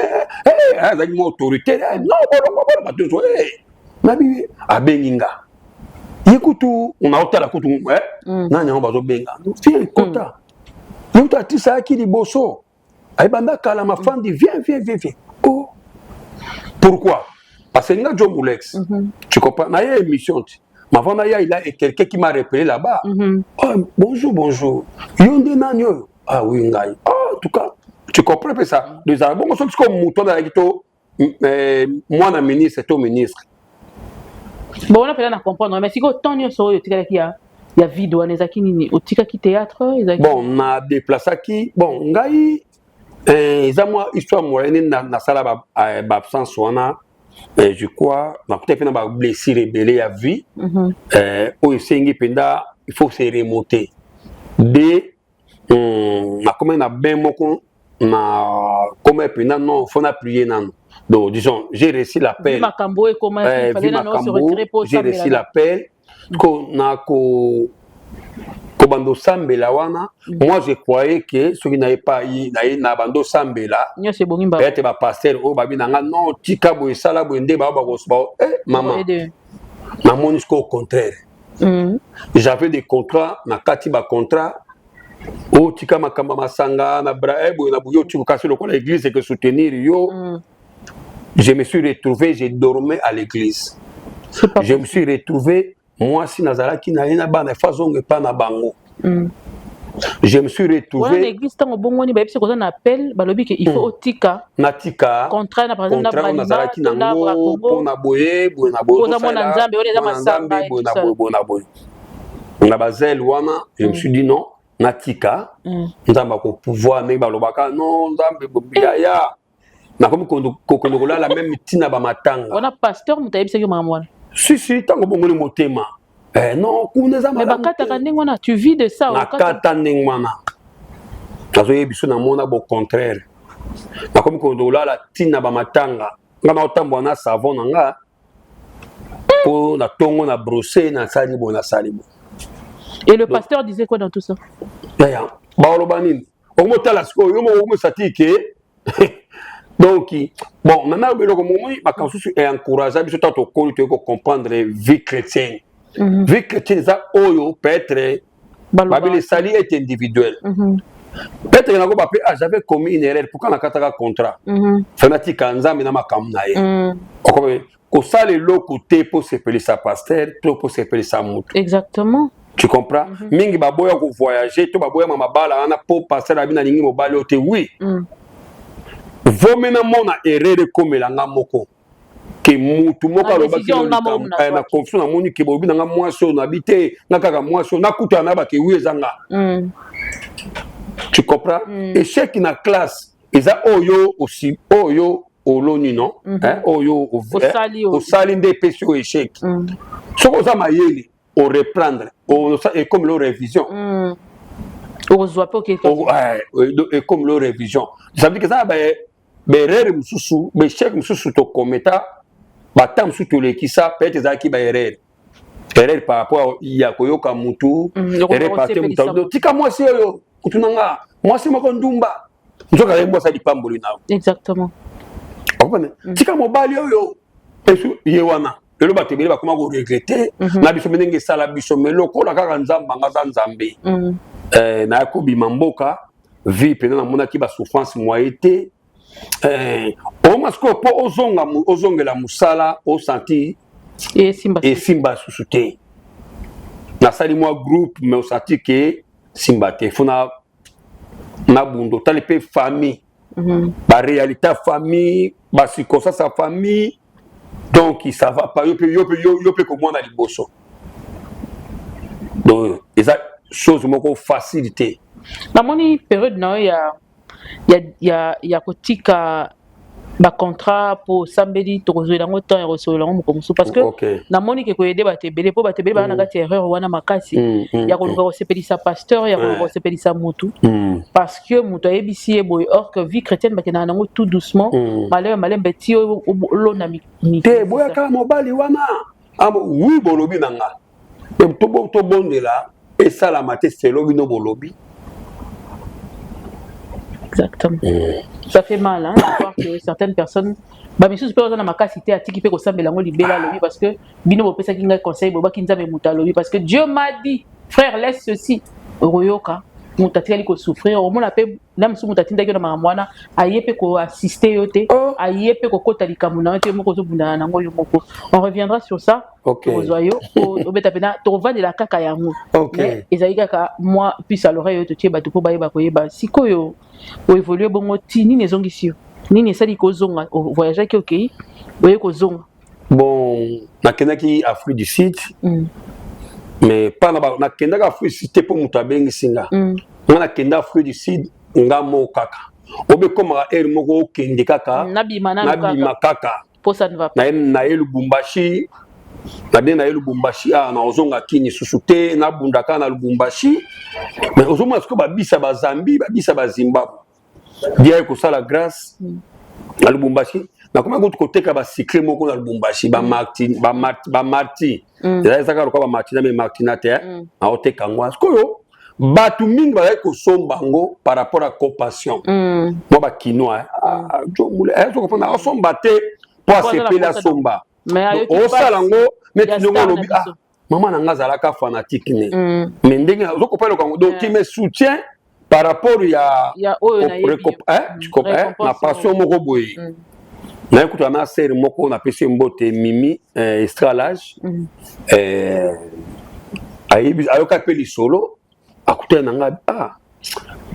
azalaki mwa autorité. Non, bolongo bolo bato nyonso nabi abengi nga, ye kutu naotala kutu nani yango bazobenga fie kota, ye kutu artiste ayaki liboso, ayebanda kala mafandi, viens, viens, viens, viens. Oh, pourquoi? Parce que nga Joe Mulex, tu comprends, na ye émission ti Avant naya, il a quelqu'un qui m'a rappelé là-bas. Oh, bonjour, bonjour, yo nde nani oyo? Ah oui, ngai. Ah, en tout cas, tu comprends mpe ça. Ezala bongo soki sikoyo moto azalaki to mwana ministre to ministre. Bon, wana mpenza na comprendre, mais sikoyo temps nyonso oyo otikalaki ya vide wana, ezalaki nini? Otikaki théâtre? Ezalaki Bon, na déplaçaki. Bon, ngai eza mwa histoire molai nde nasala baabsence wana. Je crois nakutaki mpe na bablessure ebele ya vie oyo esengi mpenza il faut se remonter de nakomaki na bain moko na koma mpenza, non, faut na prier nano. Donc disons, j'ai reçu l'appel. Makambo ekoma, j'ai reçu l'appel ko na ko kobanda osambela wana. Moi, je croyais que soki naye pa naye na banda osambela, nyonso ebongi. Peut-être bapasteur oyo babi na nga non, tika boye, esala boye, nde bao bakosoba. Eh mama, namoni siko au contraire. J'avais des contrats na kati, bacontrat oyo tika makambo masanga na bra boye na boye, otika kasi lokola église eke soutenir yo. Je me suis retrouvé, j'ai dormi à l'église. Je me suis retrouvé, mwasi nazalaki na ye na bana efa azonga epa na bango. Je me suis retrouvé wana église. Ntango bongwani, bayebisi koza na appel, balobi ke il faut otika Natika contrat na, par exemple, na nazalaki nango mpona boye boye na boye. Oza mwana Nzambe, wana eza masanga. Boye na boye, boye na boye, na bazele wana. Je me suis dit non, natika. Nzambe akopouvoir ndenge balobaka non, Nzambe yaya, nakomi kokende kolala même ntina bamatanga. Wana pasteur moto ayebisaki makambo wana? Si, si, ntango bongoli motema, non, kuna eza Mais bakataka ndenge wana? Tu vis de ça? Nakata ndenge wana, nazoyebi biso, namona au contraire, nakomi kokende kolala ntina bamatanga. Nga naotambola na savon na nga mpo na ntongo na brosse, nasali boye, nasali boye. Et le pasteur disait quoi dans tout ça? Yaya, baoloba nini? Okomotala sikoyo, yo moko okomosati ke donc bon, nana biloko momoni, makambo mosusu encourage biso. Ntango tokoli, toyei kocomprendre vie chrétienne. Vie chrétienne eza oyo peut-être babi le salut est individuel. Peut-être nako bape, ah, j'avais commis une erreur, pourquoi nakataka contrat? Fe natika Nzambe na makambo na ye. Okomi kosala eloko te mpo sepelisa pasteur to mpo sepelisa motu. Exactement. Tu comprends? Mingi baboya kovoyage to baboyama mabala wana mpo pasteur abi nalingi mobali oyo te. Oui, vomi namona erreur ekomela nga moko ke mutu moko alobaki na confiance. Namoni ke bolobi na nga mwasi oyo, nabi te, nga kaka mwasi oyo nakutana na bake, wi, eza nga. Tu comprends? Échec na classe eza oyo osi oyo oloni, non? Oyo osali nde epesi oyo échec. Soki oza mayele, oreprendre, ekomi lo révision. Okozwa mpe. Ekomi lo révision. Ça veut dire que eza na baerreur mosusu, baéchec mosusu tokometa, bata mosusu tolekisa, peut-être ezalaki baerreur, erreur par rapport ya koyoka mutu, erreur par te mutu tika mwasi oyo kutu na nga mwasi moko ndumba, nzoka azali mwasi alipamboli na yo. Exactement. Tika mobali oyo esu ye wana. Lelo bato ebele bakoma koregretter na biso mpe ndenge esala biso, mais lokola kaka Nzambe anga aza Nzambe, naya kobima mboka, vie mpenza namonaki basouffrance moye te. Oma sikoyo mpo ozonga, ozongela mosala, osanti esimba susu te. Nasali mwa groupe, mais osanti ke simba te, fo nabunda. Otali mpe famille, baréalité ya famille, bacirconstance ya famille, donc ça va pas. Yo mpe, yo mpe, yo mpe komwana liboso, donc eza chose moko facile te. Namoni période na yo ya kotika bacontrat mpo osambeli, tokozwela yango temps ya kosolola yango moko mosusu, parce que namoni ke koyede bato ebele, mpo bato ebele baa na kati ya erreur wana makasi ya koluka kosepelisa pasteur, ya koluka kosepelisa motu, parce que moto ayebisi ye boye. Or que vie chrétienne, bakendaka nango tout doucement, malembe malembe, ti olonda. Te, boyaka mobali wana wi, bolobi na nga tobondela, esalama te selo bino bolobi. Exactement. Ça fait mal, hein, de voir que certaines personnes, bamisusu mpe baza na makasi te, atiki mpe kosambela yango libela, alobi parce que bino bopesaki ngai conseil, bobaki Nzambe moto alobi, parce que Dieu m'a dit, frère, laisse ceci, okoyoka. Moto atikali kosouffrir, omona mpe na mosusu moto atindaki yo na makambo wana, aye mpe koassiste yo te, aye mpe kokota likambo na yo te, moko ozobundana nango yo moko. On reviendra sur ça. Tokozwa yo, obeta mpena, tokovandela kaka yango. Mais ezali kaka mwa puce à l'oreille oyo totie bato mpo bayeba koyeba. Sikoyo oévolue bongo ti nini ezongisi yo? Nini esali kozonga? Voyageaki, okei, oye kozonga. Bon, nakendaki Afrique du Sud, mais pas na nakendaki Afrique du Sud te mpo moto abengisi nga. Nga nakenda Afrique du Sud nga moko kaka. Obekomaka heure moko, okende kaka. Nabima. Nabima kaka. Naye Lubumbashi, nabie naye Lubumbashi. Awa naozonga Kini susu te, nabunda kaka na Lubumbashi. Mais ozomona sikoyo babisa Bazambi, babisa Bazimbabwe dia kosala grâce na Lubumbashi. Nakomi kutu koteka bacycle moko na Lubumbashi, bamarti ezaka lokola bamartina, mais martina te. Naoteka yango. Sikoyo bato mingi bazali kosomba yango par rapport à compassion. Mwa bakinois jomule asomba te mpo asepeli, asomba osala yango neti ndenge olobi: "Ah, mama na nga azalaka fanatique ne." Mais ndenge ozokopa eloko yango, donc me soutien par rapport ya na passion moko boye. Naye kuta na sere moko, napesi mbote, Mimi Estralage. Ayebi, ayoka mpe lisolo, akutani na nga. Ah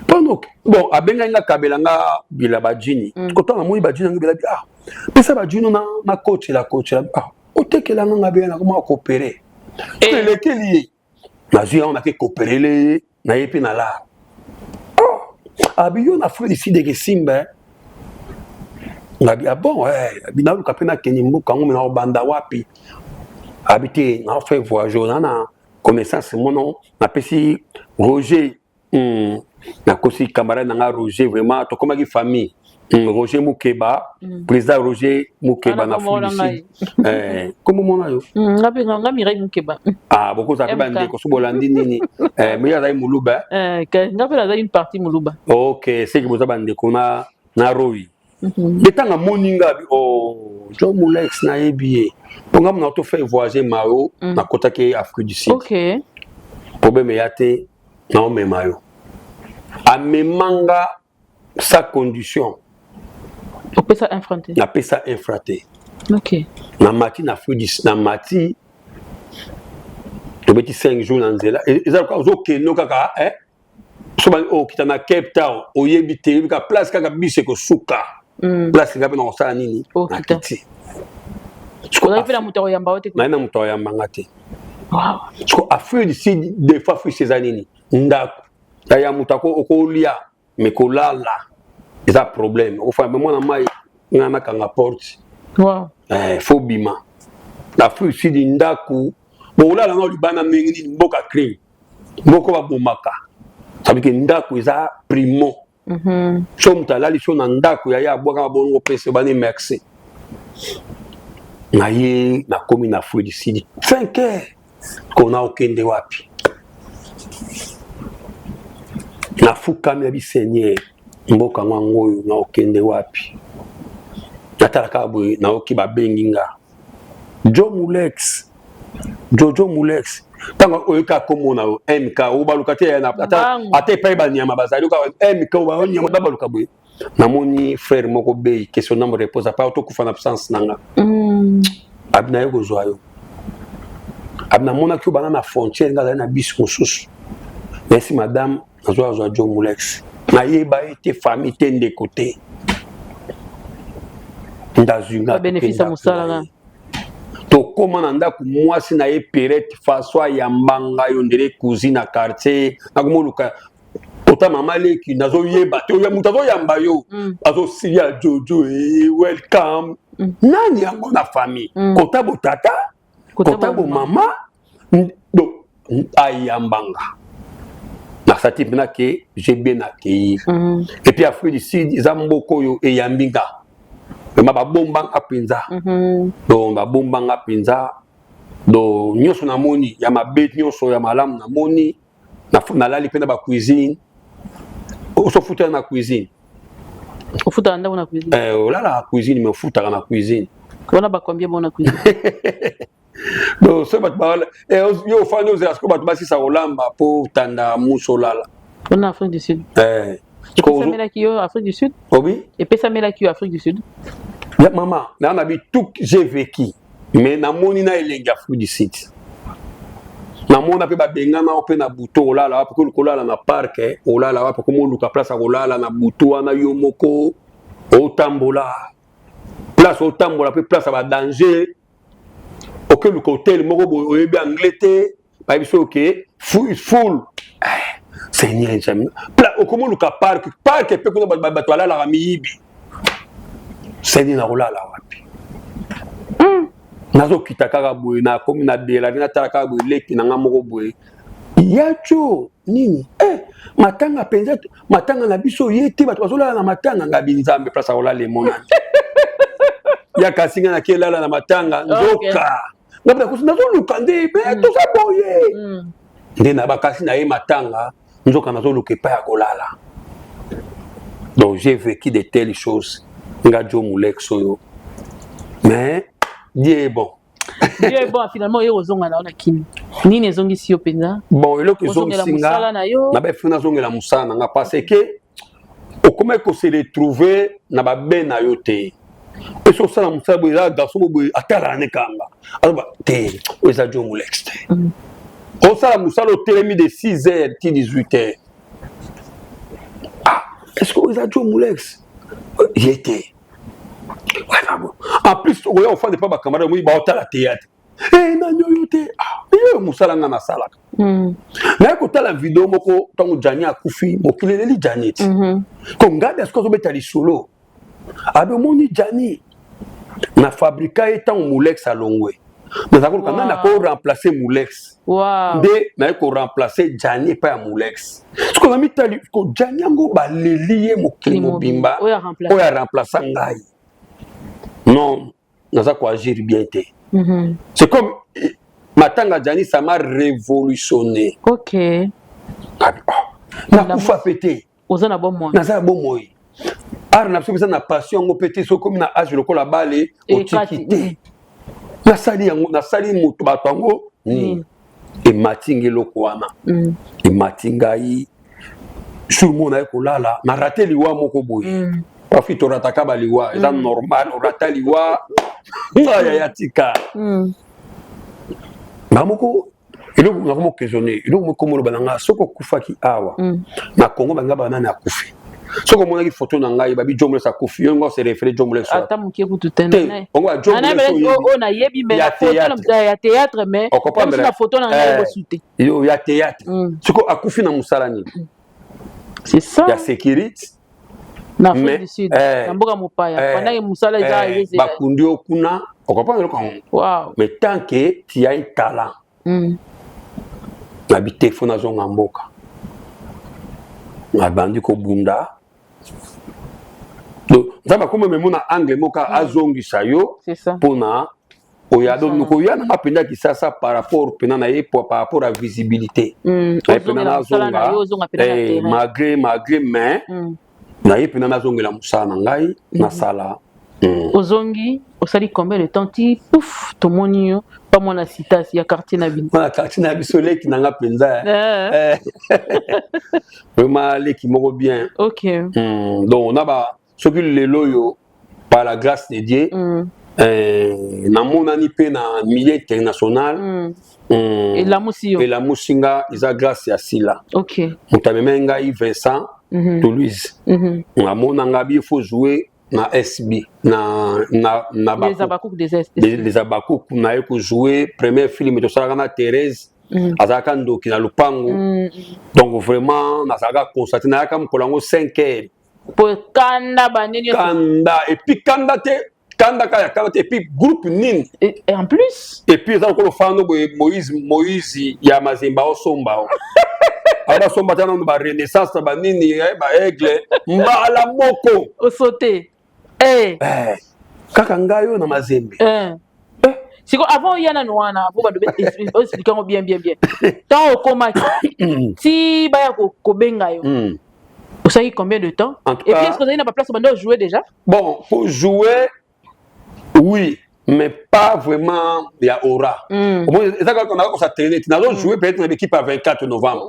pano, bon, abengaki nga, kabela nga bila bajini. Kotanga, namoni bajini yango ebela. Ah, pesa bajini na nakotela kotela. Ah, otekela nga, nga bela nakoma kopere. Elekeli ye, nazwi yango, nake koperele ye, naye mpe na lar. Abi yo na Afrique du Sud ekesimba. Ngabi: "Ah bon?" Abi naluka mpe nakende mboka yango, mais naobanda wapi? Abi te, naofaire voyage na connaissance mono. Napesi Roger, nakosi camarade na nga Roger, vraiment tokomaki famille. Roger Mukeba, président Roger Mukeba na Afrique du Sud. Kombo mona yo? Nga mpe, nga Mireille Mukeba. Ah, bokozala mpe bandeko so bolandi nini, mais ye azali Moluba. Nga mpe nazali une partie Moluba. Ok, seki boza bandeko na Roi. Nde ntango amoni nga, abi: "Oh, John Mulex, nayebi ye." Mpo nga mona tofaire voyager mayo, nakotaki Afrique du Sud. Problème eya te, naomema yo. Amemanga sa condition. Opesa un franc te? Napesa un franc te. Namati na Afrique du, namati, tobeti 5 jours na nzela. Eza lokola ozokende kaka, so okita na Cape Town, oyebi te, oyebi kaka place kaka biso ekosuka. Place nga mpe na kosala nini? Nakiti. Ozali mpe na moto akoyamba yo te? Naye na moto akoyambanga te. Siko Afrique du Sud, des fois Afrique eza nini, ndako ya moto okolia, mais kolala eza problème. Okofanda mwana mai, nga nakanga porte. Faut bima na Afrique du Sud, ndako bokolala nga libanda ndenge nini? Mboka crime, moko babomaka. Sabike ndako eza primo. So moto alali so na ndako ya ye, abwaka babongo, pese bani merci. Na ye nakomi na Afrique du Sud 5 heures. Kona okende wapi? Nafukami ya biseigneur, mboka ngo yango oyo, na okende wapi? Natala kaka boye, nayoki babengi nga Jo Mulex, Jojo Mulex. Ntango oyoka komona yo MK, obaluka te, ata epai banyama bazali, oka MK, banyama babaluka boye. Namoni frère moko bei, question namo repose apa, tokufa na absence na nga. Abi naye kozwa yo. Abi namonaki yo bana na frontière, nga azali na bisi mosusu. Merci madame, nazwa azwa Jo Mulex. Nayeba ye te, famille te, ndeko te. Ndazwi nga. Bénéfice ya mosala. Tokóma na ndako, mwasi na ye Perete, faso ayamba ngai yo ndele cousine na quartier. Nakomoluka ota mama leki, nazoyeba te oya moto azoyamba yo. Azosilia Jojo, welcome. Nani yango na famille? Kota botata, kota bomama, donc ayambanga nasati mpena ke j'ai bien accueillir. Et puis Afrique du Sud eza mboka oyo eyambi nga vraiment, babombanga mpenza. Donc babombanga mpenza. Donc nyonso namoni ya mabe, nyonso ya malamu namoni. Nalali mpe na bacuisine, osofutela na cuisine. Ofutaka ndako na cuisine? Eh, olala na cuisine, mais ofutaka na cuisine. Wana bacombien bona cuisine? Donc so bato yo ofandi, ozela sikoyo bato basisa kolamba mpo tanda muso olala. Wana Afrique du Sud. Eh. Epesamelaki yo Afrique du Sud? Obi? Epesamelaki yo Afrique du Sud? Ya mama, na na bi tout j'ai vécu. Mais namoni na elengi Afrique du Sud. Namona mpe babengana mpe na butu, olala wapi? Kolala na parc, olala wapi? Komoluka place ya kolala na butu wana, yo moko otambola, place otambola mpe place ya badanger. Okeluka hotel moko boye, oyebi anglais te, bayebi so oke full, seigneur jamais. Okomoluka parc, parc mpe kuna bato balalaka, miyibi. Seigneur, nakolala wapi? Nazokita kaka boye, nakomi na Bellevue, natala kaka boye, leki na nga moko boye ya tio nini, matanga mpenza, matanga na biso ye te, bato bazolala na matanga. Ngabi Nzambe, place akolala emonani ya kasi nga naki elala na matanga. Nzoka ngabi nakosi, nazoluka nde me toza boye nde na bakasi na ye matanga, nzoka nazoluka epai ya kolala. Donc j'ai vécu de telles choses, nga Jo Molex oyo, mais Dieu est bon. Dieu est bon. Finalement oye kozonga na yo na Kini, nini ezongisi yo mpenza? Bon, eloko ezongisi nga na baefi, nazongela mosala na nga, parce que okomaki kose retrouver na babe na yo te. Esi osala mosala boye, eza garçon mo boye atalaka ne kanga, aloba te oyo eza Jo Molex te. Osala mosala, otelemi de 6 heures ti 18 heures. Ah, est ce que oyo eza Jo Molex ye te? En plus okoya ofanda epa bacamarade, omoi baotala théâtre, nani oyo te? Oyo mosala nga nasalaka. Naye kotala video moko ntango Jani akufi, mokili eleli Jani ti ko Ngadi asiko azobeta lisolo, abi omoni Jani, na fabrika ye ntango Molex alongwe, naza koluka nani ako remplacer Molex. Nde naye koremplacer Jani epai ya Molex. Siko na mitali ko Jani yango, baleli ye mokili mobimba, oyo aremplaça ngai, non, naza koagir bien te. C'est comme matanga Jani, ça m'a révolutionné. Oh, nakufa pe te. Oza na bomoi. Naza na bomoi. Art na biso mpeza na passion yango mpe te. Soki okomi na age lokola bale, otiki te. Nasali yango, nasali moto, bato yango nini emati nga, eloko wana emati ngai. Sur mo naye kolala, na rate liwa moko boye. Parfois torataka baliwa, eza normal. Orata liwa, ngai ya tika nga moko. Eloko nakoma questionner, eloko moko moloba na nga, soki okufaki awa na Congo, balinga banani akufi? Soki omonaki photo na ngai, babi Jo Molex akufi, yo ngo se référé Jo Molex. Ata moke kutu te. Ongo Jo Molex oyo nayebi, mais na photo ya théâtre, mais na photo na ngai bosu te. Yo ya théâtre, soki akufi na mosala nini? C'est ça. Ya sécurité. Na Afrique du Sud, na mboka mopaya, pendant que mosala eza. Bakundi yo kuna, okocomprendre eloko yango. Mais tant que tu as un talent, nabi te, fo nazonga mboka. Nabandi kobunda. Nzambe akomi memo na angle moko, azongisa yo mpona oya. Donc koya nanga mpenza Kisasa par rapport mpena na ye, par rapport à visibilité naye mpena nazonga, malgré, mais naye mpena nazongela mosala na ngai, nasala. Ozongi, osali combien de temps ti pouf, tomoni yo pa mwana citas ya quartier na bino? Mwana quartier na biso, leki na nga mpenza, vraiment leki moko bien. Donc na ba soki lelo oyo, par la grâce de Dieu, namonani mpe na milieu international. Elamusi yo. Elamusi nga, eza grâce ya Sila. Moto amemai ngai, Vincent Toulouse, amona nga bi faut jouer na SB na Les Abakouk des Est. Les Abakouk. Naye kojouer premier film tosalaka na Thérèse, azalaka ndoki na lupango. Donc vraiment nazalaka constate, nayaka mokolo yango 5 heures. Po kanda banini? Kanda, et puis kanda te, kanda kaka ya kanda te, et puis groupe nini. Et en plus. Et puis eza lokola ofanda boye, Moïse, Moïse ya Mazemba, osomba o awa, basomba ta nano barenaissance na banini, baaigle mbala moko. Osote. Kaka ngai oyo na Mazembe. Siko avant oya nanu wana, po bato oexplique yango bien bien bien, ntango okomaki ti baya kobenga yo, osalaki combien de temps? En tout Et puis cas, est ce que ozali na baplace banda ojouer déjà? Bon, pour jouer, oui. Mais pas vraiment ya aura. Omoni, eza kaka naza kosa traîner te. Nazo jouer peut-être na l'équipe ya 24 novembre.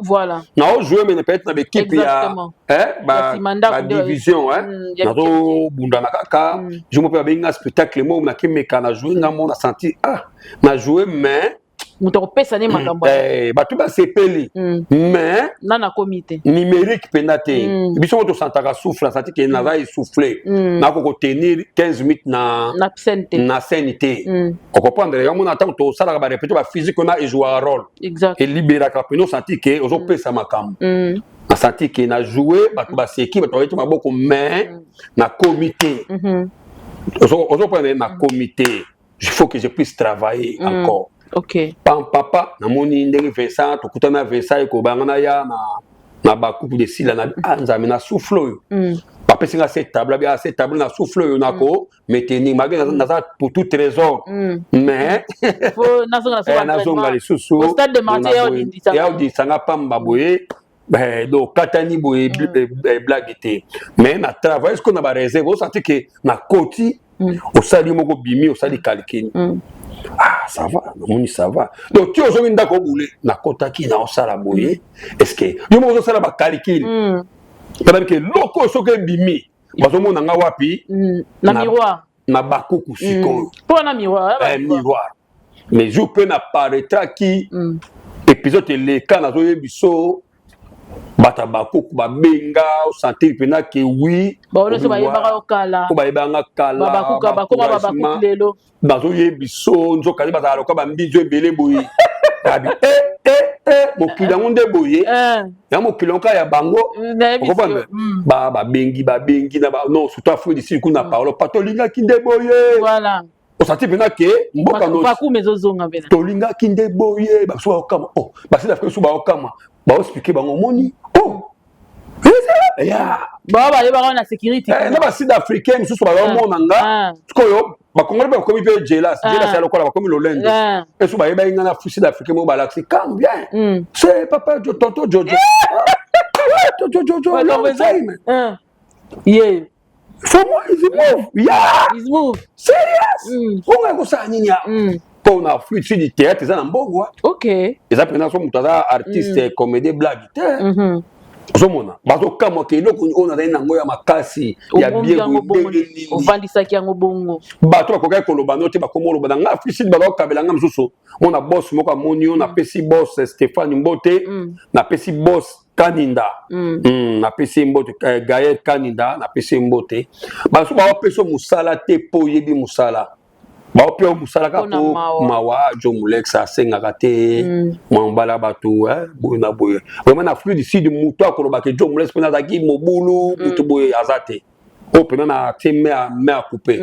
Nazo jouer, mais peut-être na l'équipe ya Ya nsima ndako nde badivision. Ya Nazobundana kaka. Jour moko mpe babengi nga spectacle moko, nakemeka na jouer, nga mo na senti, ah, na jouer, mais Moto akopesa ne makambo. Bato basepeli, mais nana akomi te. Numérique mpenza te. Biso mo tosantaka souffle, asanti ke naza essoufflé, nakoki kotenir 15 minutes na Na scène te. Na scène te. Okocomprendre yango mona, ntango tosalaka barépétition, baphysique wana ezwaka rôle. Eliberaka mpena, osanti ke ozopesa makambo. Nasanti ke na jouer, bato baseki, bato babeti maboko, mais nakomi te. Ozocomprendre, nakomi te, il faut que je puisse travailler encore. Pam papa, namoni ndenge Vincent, tokutana na Vincent, ekobanga na ya na bakupu de sila na, ah, Nzambe, na souffle oyo. Bapesi nga se table abi, ah, se table na souffle oyo nako maintenir malgré naza pour tout trésor, mais Faut nazonga na nazonga lisusu. Au stade de Martyrs, ya odindisanga. Ya odindisanga pamba boye. Donc katani boye, blague te, mais na travail sikoyo na baréserve, osanti ke na koti, osali moko, bimi, osali calcul. Ah, ça va, namoni ça va. Donc ti ozongi ndako, obule, nakotaki, naosala boye, est ce que yo moko ozosala bacalcul? Tandis ke eloko oyo soki ebimi, bazomona nga wapi? Na miroir. Na bakuku sikoyo. Mpo na miroir. Miroir. Mais jour mpe na paraîtraki, épisode eleka, nazoyebi so bato ya bakuku babenga, osentir mpena ke oui. Bango nyonso bayebaka yo kala. Po bayebanga kala. Babakuka bakoma babakuku lelo. Bazoyebi so nzoka nde bazala loka bambinzo ebele boye, abi e mokili yango nde boye. Ya mokili yango kaka ya bango. Nayebi. Okomprendre? Babengi, babengi na non, surtout Afrique du Sud kuna, parolo pa tolingaki nde boye. Osati mpena ke mboka no Vacuum ezozonga mpena. Tolingaki nde boye, baso baokama, oh, basud Afrique so baokama, baoexpliquer bango, omoni, oh, ya Bao bayebaka na sécurité. Na basud africain mosusu bazomona nga. Sikoyo bakongoli mpe bakomi mpe jealous. Jealous ya lokola bakomi lolendo. Esu bayebaki nga na sud africain moko, balakisi comme bien, c'est papa Jo, tonton Jojo. Ah, tonton Jojo, long time. Ye. For moi is move, yeah. Is move. Serious. Onga kosala nini ya mpo na Afrique Sud, théâtre eza na mbongo. Eza mpena so moto aza artiste, comédien, blague te. Ozomona bazokamwaka eloko oyo nazali nango ya makasi ya Obombi bien. yango Boye bongo. ndenge nini? Ovandisaki yango bongo. Bato bakokaki koloba no te, bakoma oloba na nga Afrique Sud, bazokabela nga mosusu. Mona boss moko amoni yo, napesi boss Stéphane mbote. Napesi boss Kaninda. Napesi ye mbote, Gaël Kaninda, napesi ye mbote. Baso baopesa mosala te mpo oyebi mosala, baopia yo mosala kaka Mpona mpo mawa. Mawa, Jo Molex asengaka te. Mwa mobala bato, boye na boye. Vraiment, na Afrique du Sud, moto akolobaka Jo Molex mpena azalaki mobulu, moto boye aza te. Oyo mpena na tie me akupe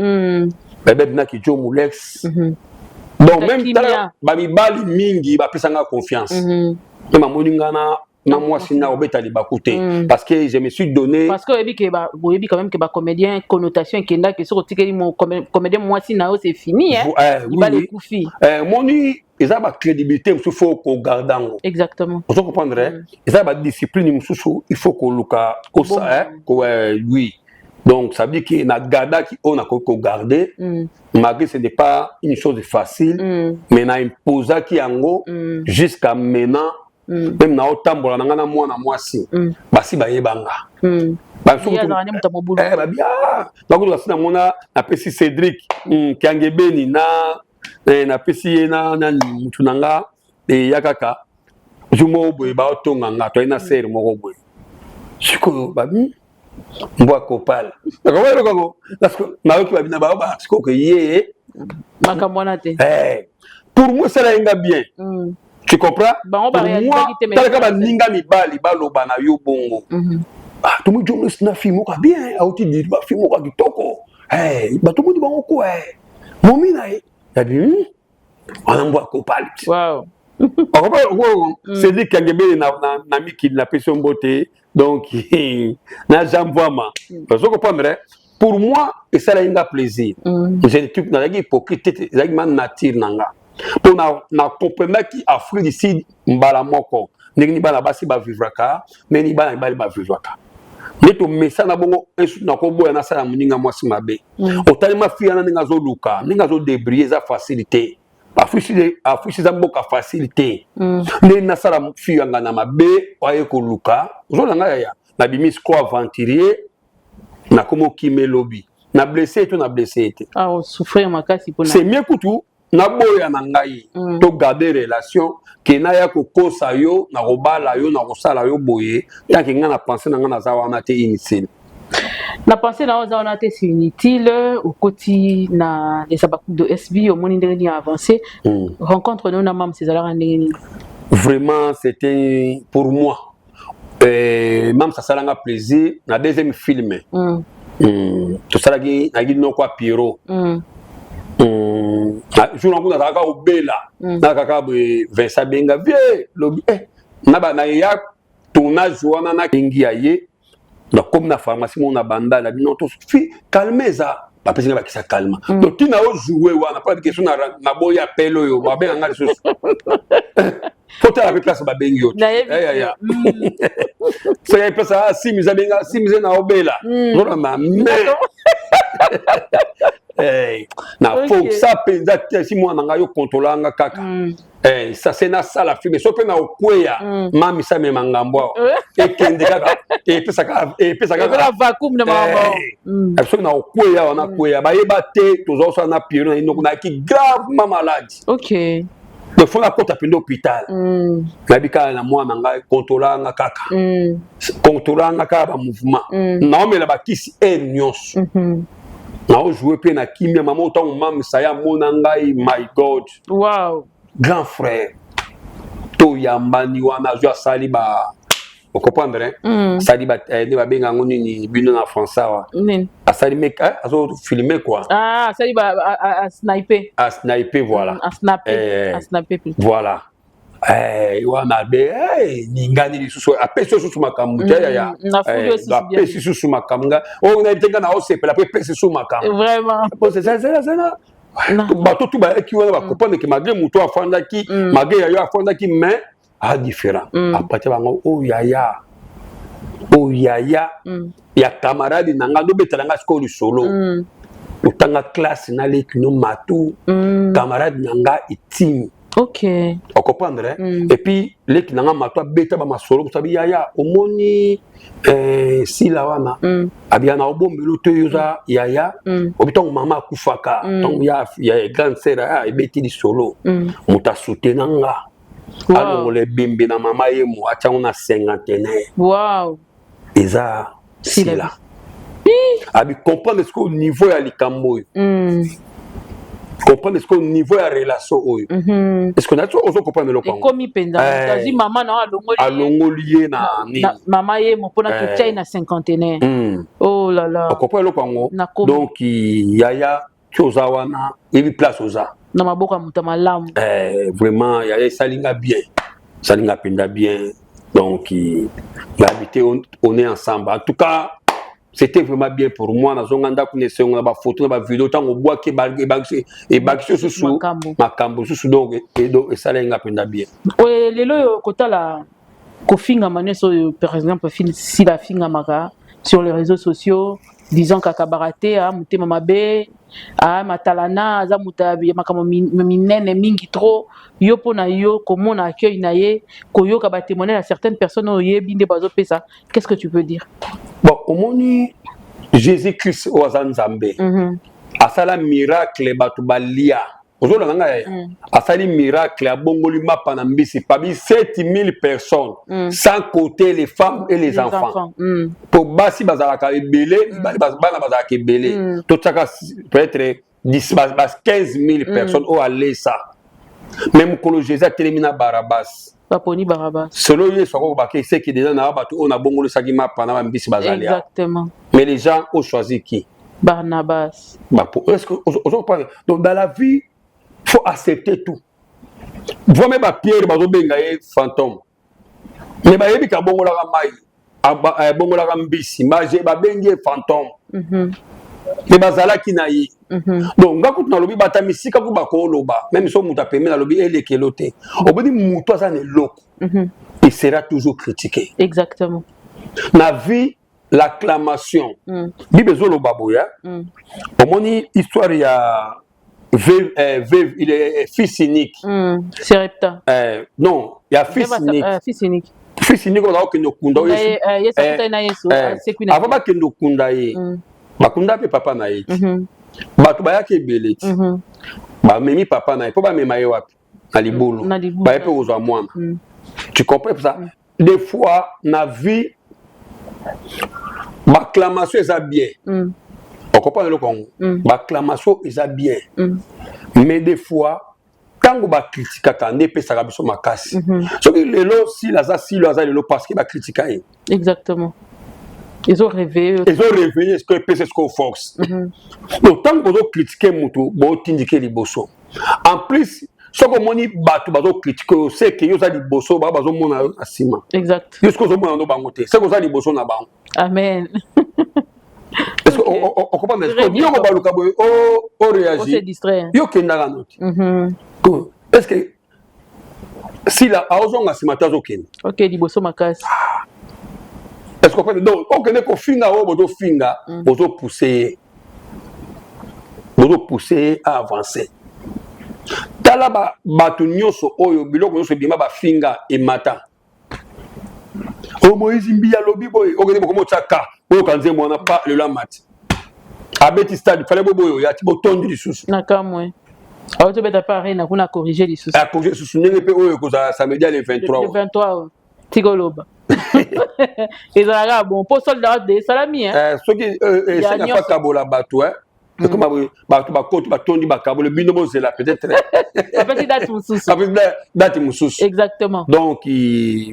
babebinaki Jo Molex. Donc même Kimia. Tala bamibali mingi bapesanga confiance. Mpe bamoni nga na mwasi na obeta libaku te, parce que je me suis donné. Parce que oyebi ke boyebi quand même ke bacomédien, connotation ekendaki, soki otikeli comédien mwasi na yo, c'est fini, hein. Oui, Libala oui. ekufi. Moni eza bacrédibilité mosusu, faut kogarder yango. Ozo comprendre, eh? Eza badiscipline mosusu, il faut koluka kosa, Bon. eh, oui, donc ça veut dire que na gardaki oyo nakoki kogarder, malgré ce n'est pas une chose facile, mais na imposaki yango jusqu'à maintenant. Même na otambola na nga na mwana mwasi, basi bayebanga. Ye azalaka nde moto ya mobulu. Babi, ah, bakutu basi namona, napesi Cédric Kiangebeni na napesi ye na nani, mutu na nga eya kaka jour moko boye, baotonga nga, toye na sere moko boye. Sikoyo babi mbwa kopal nakobaelokako, nayoki babi na bao sikoyo ke ye Makambo wana te. Pour moi esala ye nga bien. Tu comprends? Bango Pour moi, baréalisaki te, mais talaka baninga mibali baloba na yo bongo. Ah, tomoni Jo na fille moko ya bien, auti diri ba fille moko ya kitoko. Bato moni bango ko momi na ye yabi, wana mbwa kopali. Cédric Kangebele na mikili, napesi yo mbote. Donc na Jean Mvwama, ozo comprendre, pour moi esalaki nga plaisir. Je ne nazalaki hypocrite te, ezalaki ma nature na nga, mpo na comprendaki Afrique du Sud mbala moko, ndenge nini bana basi bavivraka, ndenge nini bana mibali bavivraka. Nde tomesana bongo. Esusu nakoboya nasala moninga mwasi mabe. Otalema fille wana, ndenge azoluka, ndenge azodébrouiller, eza facile te. Afwisi eza mboka facile te. Nde nasala fille yanga na mabe, aye koluka, ozolanga yaya, nabimi siko aventurier, nakomi okima elobi na blessé to na blessé te. Ah, souffrir makasi mpona. C'est mieux kutu naboya na ngai to garder relation ke naya kokosa yo na kobala yo, na kosala yo boye, tant que ngai na pensée na ngai naza wana te, inutile. Na pensée na oza wana te, c'est inutile. Okoti na les abakuku de SB, omoni ndenge nini avancé. Rencontre no na Mams ezalaka ndenge nini? Vraiment, c'était pour moi, Mams asalanga plaisir na deuxième film. Tosalaki, nayaki noko ya Pierrot. Jour yango nazalaka kobela. Na kaka boye, Vincent Benga vie lobi na naya tournage wana, nakengi ya ye, nakomi na pharmacie moko na Bandala na bino to fi calme, eza bapesi nga bakisa calme. Donc ntina ojoue wana mpo question naboyi appel oyo babenga nga lisusu, faut tala mpe place babengi yo. Soki place asimise, abenga asimise na obela ozolanda, mais na forsa mpenza te. Si mwana ngai okontrola nga kaka, sase nasala film so mpe na okweya, mamisa mema ngambo awa, ekende kaka, epesaka soki na okweya awa, nakweya, bayeba te. Tozosala na Pierrot na inoko, nayaki gravement malade. Donc faut nakota mpenza hôpital. Nayebi kaka na mwana ngai, contrôla nga kaka, contrôla nga kaka bamouvement. Naomela bakisi heure nyonso, naojoue mpe na kimia. Mama, otango mamisa ye amona ngai, my God! Grand frère, toyambani wana, azwi, asali ba ocomprendre, asali nde babenga yango nini bino na français awa? Asali me azofilme quoi. Ah, asali ba asnipe. Asnipe, voilà. Asnipe. Voilà. Wana be ningani lisusu, apesi yo susu makambo te yaya, apesi susu makambo. Nga oyo nayebi te, nga na osepela mpe epesi susu makambo. Bato tu bayaki wana bacomprendre ke malgré moto afandaki, malgré yayo afandaki, mais a différent. Apati bango oyo yaya, oyo yaya ya camarade na nga, ndobetela nga sikoyo lisolo. Totanga classe naleki no matu, camarade na nga etimi. Ocomprendre? Et puis leki na nga mato abeta bamasolo mosu, abi yaya, omoni sila wana, abiya na obombelo to yo oza yaya. Obi ntango mama akufaka, ntango ya grande sœur ebeti lisolo, moto asutena nga, alongola ebembe na mama ye mo, atiango na cinquantenaire. Eza sila. Abi comprendre sikoyo niveau ya likambo oyo, comprendre sikoyo niveau ya relation oyo. Est ce que nati ozo comprendre eloko yango? Ekomi mpenza azwi mama na alongoli. Alongoli ye na nini? Mama ye mo mpona totia ye na cinquantenaire. Oh là là! Ocomprendre eloko yango? Donc yaya, ti oza wana, yebi place oza. Na maboko ya moto malamu. Vraiment yaya, esalinga bien, esalinga mpenza bien. Donc nayebi te, on est ensemble. En tout cas, c'était vraiment bien pour moi. Nazonga ndako na esengo, na bafoto, na bavideo. Ntango obwaki, ebakisi lisusu makambo lisusu. Donc esalaki nga mpenza bien. Lelo oyo kotala kofingama nyonso oyo, par exemple sila afingamaka sur les réseaux sociaux, disant kakabaka te, a motema mabe, a matalana, aza moto ya makambo minene mingi trop. Yo, mpo na yo, komona accueil na ye, koyoka batémoignage ya certaines personnes oyo oyebi nde bazopesa, qu'est-ce que tu peux dire? Bon, omoni Jésus Christ oyo aza Nzambe, asala miracle, bato balia. Ozolanda ngai yaya? Asali miracle, abongoli mapa na mbisi parmi 7000 personnes, sans compter les femmes et les enfants. Po basi bazalaka ebele, bana bazalaka ebele. Totiaka peut-être 15 000 personnes oyo alesa. Mais mokolo Jésus atelemi na Barabas, baponi Barabas. Selo Yesu akokobaka eseki déjà na bato oyo nabongolisaki mapa na bambisi bazali. Exactement. Mais les gens ont choisi qui? Barnabas. Est-ce que ozo comprendre? Donc dans la vie, faut accepter tout. Vraiment, bapierre bazobenga ye fantôme, mais bayebi ka abongolaka mai, abongolaka mbisi, babengi ye fantôme, mais bazalaki na ye. Donc nga kutu nalobi, bata misika ku bakoloba, même so moto apembe, nalobi elekelo te. Oboni moto aza na eloko, il sera toujours critiqué. Exactement. Na vie. L'acclamation, Bible ezoloba boye. Omoni histoire ya veuve, veuve, il est fils unique. Serepta. Non, ya fils unique. Fils unique. Fils unique oza kokende okunda. Avant bakende okunda ye, bakunda mpe papa na ye ti. Bato bayaki ebele ti bamemi papa na ye. Mpo bamema ye wapi? Na libulu. Baye mpe kozwa mwana. Tu comprends ça? Des fois na vie, baacclamation eza bien. Okocomprendre eloko yango. Baacclamation eza bien, mais des fois ntango bakritikaka nde epesaka biso makasi. Soki lelo Sila aza silo aza lelo, parce que bakritika ye. Exactement, ezoréveille. Ezoréveille, ce epesa sikoyo force. Donc ntango bozocritiquer motu, botindike liboso. En plus, soki omoni bato bazocritiquer oyo, seke yo oza liboso, baa bazomona yo na nsima. Exact. Yo soki ozomona no bango te, seke oza liboso na bango. Amen. Est-ce que ocomprendre? Nyongo baluka boye, oréagir, yo okendaka no te. Est ce que Sila aozonga nsima te? Azokende. Ok, liboso makasi. Est ce que donc okende kofinga oyo bozofinga, bozopousse ye, bozopousse ye à avancer. Tala bato nyonso oyo, biloko nyonso ebima, bafinga emata. Oyo Moïse Mbi alobi boye, okende bokoma otya ka oyoka nzembo wana pa lelo amati, abeti stade, fale boboyo oya ti botondi lisusu. Na kamwe awutobeta mpe arena kuna, acorrige lisusu. Acorrige lisusu ndenge mpe oyo ekozala samedi ya le 23. Le 23, tika oloba ezalaka bon mpo sold out de esalami. Soki esenga fa kabola bato, ekoma boye, bato bakoti, batondi, bakabole bino, bozela peut-être. Bapesi date mosusu. Bapesi date mosusu. Exactement. Donc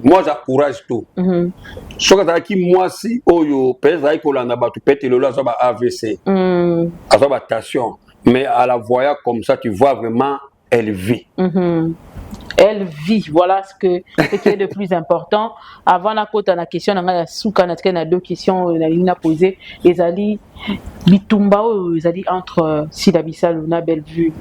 moi j'encourage tout. Soki azalaki mwasi oyo peut-être azalaki kolanda bato, peut-être lelo azwa ba AVC, azwa ba tension, mais à la voyant comme ça, tu vois vraiment, elle vit. Elle vit, voilà ce qui est le plus important. Avant nakota na question na ngai ya suka, na tika na deux questions oyo nalingi na poser. Ezali bitumba oyo ezali entre Sila Bisalu na Bellevue.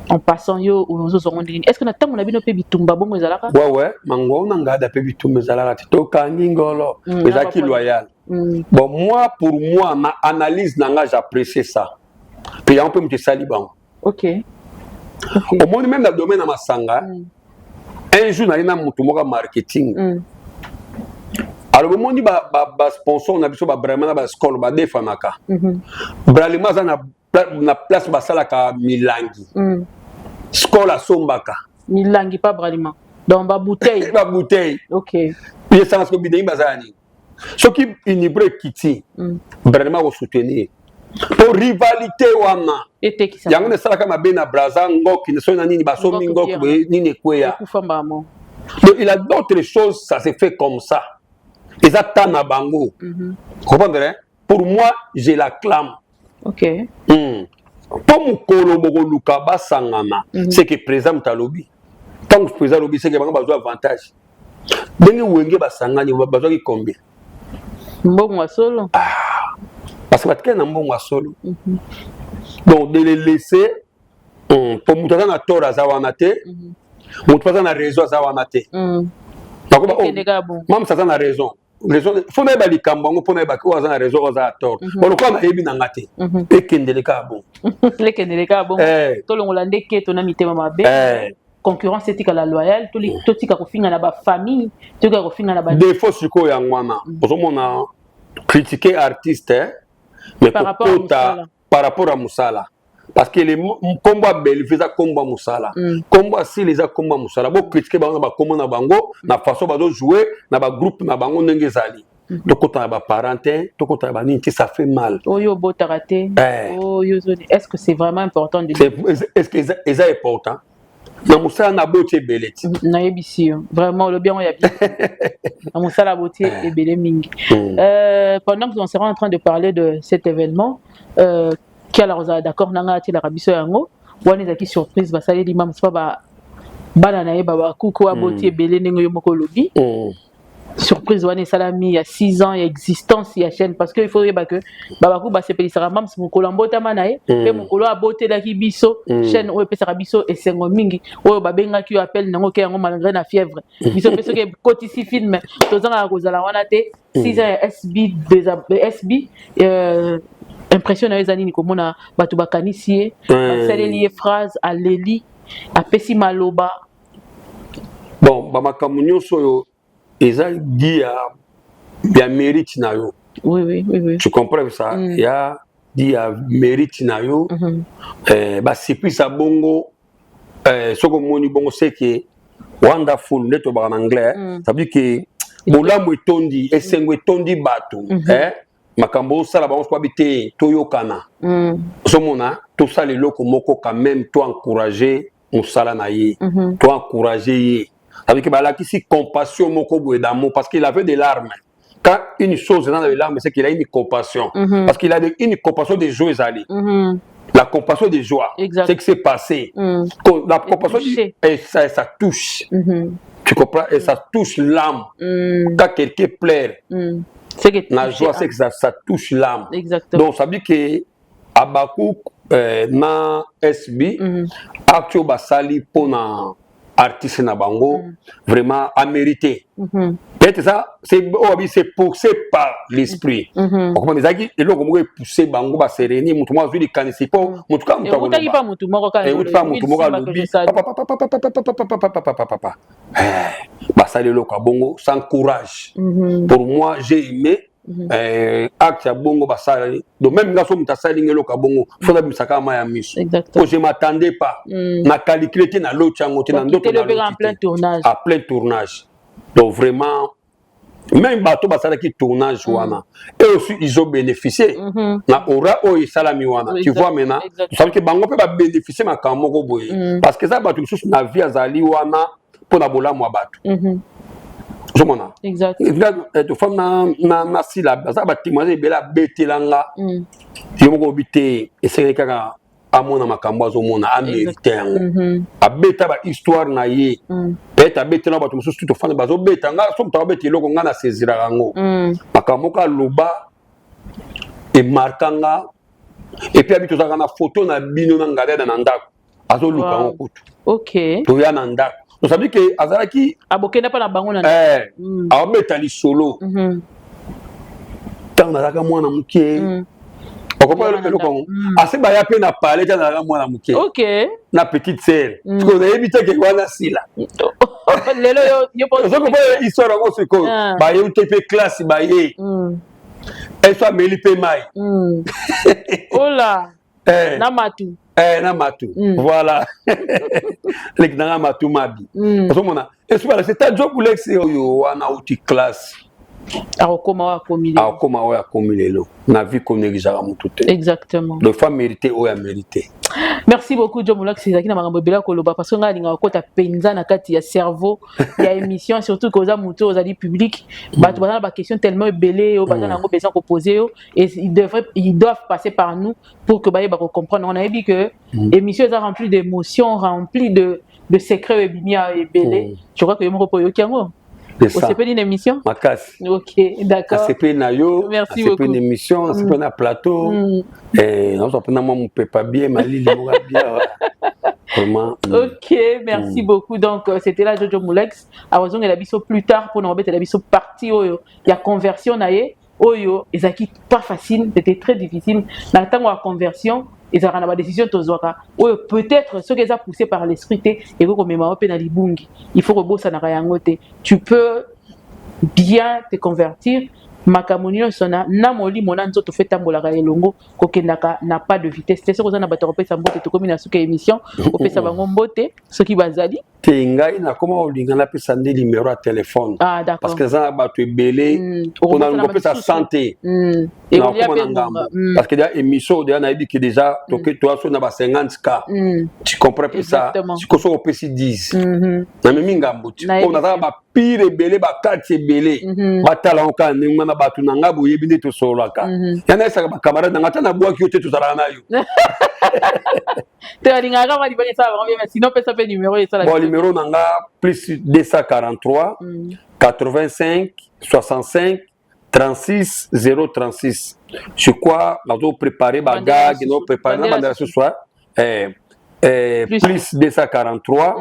En passant, yo ozozongo ndenge nini? Est ce que na ntango na bino mpe bitumba bongo ezalaka? Ouais, mango na ngada mpe bitumba ezalaka te. Tokangi ngolo, ezalaki loyal. Bon, moi, pour moi, ma analyse na nga, j'apprécie ça, mpe yango mpe moto esali bango. Omoni, même na domaine ya masanga, un jour naye na motu moko ya marketing, alobi: omoni basponsor na biso, babralima na baskole, badefanaka. Bralima aza na place basalaka milangi, skole asombaka. Milangi pa bralima, donc babouteille. Babouteille. Esanga soki bidei bazala nini, soki Unibrew ekiti, bralima akosoutenir po rivalité wana. Etekisa. Yango esalaka mabe na Braza, ngoki soki na nini, basombi ngoki boye nini, ekweya. Ekufa mbamo. Donc il a d'autres choses, ça se fait comme ça, eza ta na bango. Comprendre, hein? Pour moi, je l'acclame. Mpo mokolo bokoluka basangana, c'est que président moto alobi. Ntango président alobi, c'est que bango bazwa avantage. Ndenge Wenge basangani, bazwaki combien? Mbongo ya solo. Ah, parce que batikali na mbongo ya solo. Donc de le laisser, mpo moto aza na tort aza wana te, moto aza na raison aza wana te. Mamsa aza na raison, raison fo nayeba likambo yango mpo nayeba oyo aza na raison, oyo aza na tort. Bon, lokola nayebi na nga te, ekendele kaka bon. Ekendele kaka bon. Tolongola nde keto na mitema mabe, concurrence etikala loyale, totika kofinga na bafamille, totika kofinga na défaut. Sikoyo yango wana ozomona critiquer artiste, mais kokota par rapport à mosala, parce que nkombo ya Bellevue eza nkombo ya mosala, nkombo ya Sila eza nkombo ya mosala. Bocritiquer bango na bakombo na bango, na façon bazojouer na bagroupe na bango ndenge ezali. Tokota na baparent te, tokota na banini te, ça fait mal. Oyo obotaka te, oyo est-ce que c'est vraiment important de Est-ce que eza important na mosala na boti ebele ti? Nayebisi yo, vraiment olobi yango ya bien. Na mosala boti ebele mingi. Pendant que on sera en train de parler de cet événement, Kiala kozala d'accord na ngai, atielaka biso yango wana. Ezalaki surprise basaleli Mamsi mpa bana na ye babakuku aboti ebele ndenge yo moko olobi. Surprise wana esalami ya 6 ans ya existence ya chaîne, parce que il faut oyeba que babaku basepelisaka mams mokolo ambotama na ye mpe mokolo abotelaki biso chaîne oyo epesaka biso esengo mingi, oyo babengaki yo appel nango ke yango malgré na fièvre, biso mpe soki ekotisi film, tozangaka kozala wana te. 6 ans ya SB, SB, impression na yo eza nini komona bato bakanisi ye, basaleli ye phrase, aleli, apesi maloba? Bon, bamakambo nyonso oyo eza di ya mérite na yo. Oui. Tu comprends ça? Ya di ya mérite na yo. Basepisa bongo, soki omoni bongo, c'est que wonderful nde tobaka na anglais. Ça veut dire que bolamu etondi, esengo etondi bato. Makambo osala bango, soki babi te, toyokana. Ozomona, tosala eloko moko quand même, to encourager mosala na ye, to encourager ye. Ça veut dire que balakisi compassion moko boye d'amour, parce qu'il avait des larmes. Quand une chose est dans les larmes, c'est qu'il a une compassion, parce qu'il a une compassion des joies ezali la compassion des joies. Exact. Ce qui s'est passé, la compassion et ça touche. Tu comprends? Et ça touche l'âme. Quand quelqu'un pleure, c'est que la joie, c'est que ça touche l'âme. Exactement. Donc ça veut dire que Abaku na SB, acte oyo basali mpona artiste na bango, vraiment amérité. Peut-être ça, c'est oyo babi, c'est poussé par l'esprit. Okomona, ezalaki eloko moko epousse bango basereni, moto moko azwi likanisi, mpo motu kaka moto eutaki pa motu moko kaka. Euti pa motu moko alobi papapapapapapapapapapapa, basali eloko ya bongo sans courage. Pour moi, j'ai aimé acte ya bongo basali. Donc même nga, so moto asali nga eloko ya bongo, faut nabimisaka mai ya miso, po je m'attendais pas, na calcule te, na loti yango te, na ndoto. En plein tournage. À plein tournage. Donc vraiment, même bato basalaki tournage wana, et aussi ils ont bénéficié na aura oyo esalami wana. Tu vois maintenant, sabi ke bango mpe babénéficie makambo moko boye, parce que eza bato mosusu na vie azali wana mpo na bolamu ya bato. Ozomona, tofam na sila, aza batémoignage ebele abetelanga. Yo moko obi te, esengeli kaka amona makambo azomona, amérite yango. Abeta bahistoire na ye, peut-être abetela bato mosusu. Tofanda, bazobeta nga, so moto abeta eloko, nga naseziraka yango. Makambo moko aloba emarka nga. Et puis abi tozalaka na foto na bino na ngaleda na ndako, azoluka yango kutu. Toya na ndako, tosabi ke azalaki abokenda mpa na bango na abeta lisolo ntango nazalaka mwana moke. Okopa eloko yango, ase baya mpe na pale te, nazalaka mwana moke na petite sœur. Sikoyo nayebi te ke wana sila. Lelo ozokopa histoire yango. Sikoyo baye te mpe classe, baye eso ameli mpe mai. Ola na matu. Na matu, voilà, leki nanga matu mabi. Ozomona, esubala c'est ta job lex oyo wana uti classe. Akokoma oyo akomi lelo. Akokoma oyo akomi lelo. Na vie, konégligeaka motu te. Exactement. Donc faut mériter oyo amérité. Merci beaucoup, John Molax. Ezalaki na makambo ebele ya koloba, parce que ngai alingaka kokota mpenza na kati ya cerveau ya émission, surtout que oza motu oyo ozali public. Bato baza na baquestion tellement ebele oyo baza nango besoin kopose yo, et ils doivent passer par nous pour que bayeba kocomprendre. On ayebi que émission eza remplie d'émotions, remplie de secrets oyo ebimi ya ebele. Je crois que yo moko mpo oyoki yango, osepeli na émission. Makasi. Ok, d'accord. Nasepeli na yo. Merci. Nasepeli na émission, nasepeli na plateau, nazwa mpena mwa mopepa bien, malili moko bien, vraiment. Ok, merci beaucoup. Donc c'était là Jojo Moulex. Awazongela biso plus tard pour nous remettre biso partie oyo ya conversion na ye, oyo ezalaki pas facile, c'était très difficile. Na ntango ya conversion, ezalaka na badécision tozwaka oyo peut-être soki eza poussé par l'esprit te, ekoki komema yo mpe na libungi. Il faut kobosanaka yango te. Tu peux bien te convertir, makambo nyonso na molimo na nzoto fe etambolaka elongo, kokendaka na pas de vitesse te. Soki oza na bato ya kopesa mbote, tokomi na suka émission, kopesa bango mbote soki bazali. Te, ngai nakoma kolinga napesa nde numéro ya telefone. Ah, d'accord. Parce que eza na bato ebele mpona kopesa santé, nakoma na ngambo, parce que déjà émission déjà nayebi ke déjà toya so na ba 50 K, tu comprends mpe ça. Sikoyo soki opesi 10, namemi ngambo ti mpo naza na bapire ebele, bakati ebele, batala yango kaka ndenge wana. Bato na ngai boyebi nde tosololaka ya nayesaka bacamarade na ngai, ata nabwaki yo te, tozalaka na yo. Te, alingaka kaka libani esala bango bien, sinon pesa mpe numéro esala. Bon, numéro na nga, plus 243. 85 65 36 036. Je crois nazo préparer bagag, nazo préparer na bandela susu, plus 243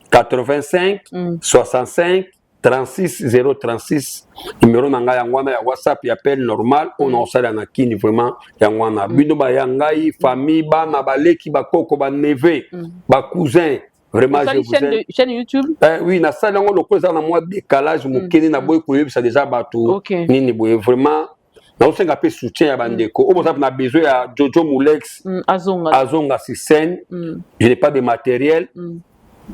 85 65 36 036. Numéro na ngai yango wana ya WhatsApp, ya appel normal oyo nakosalela na kini. Vraiment yango wana. Bino baya ngai, famille, bana, baleki, bakoko, baneveux, bacousin, vraiment je vous chaîne, chaîne YouTube? Oui, nasali yango lokola eza na mwa décalage mokene, naboyi koyebisa déjà bato nini boye. Vraiment nazosenga mpe soutien ya bandeko oyo boza na besoin ya Jojo Mulex azonga, azonga sur scène. Je n'ai pas de matériel,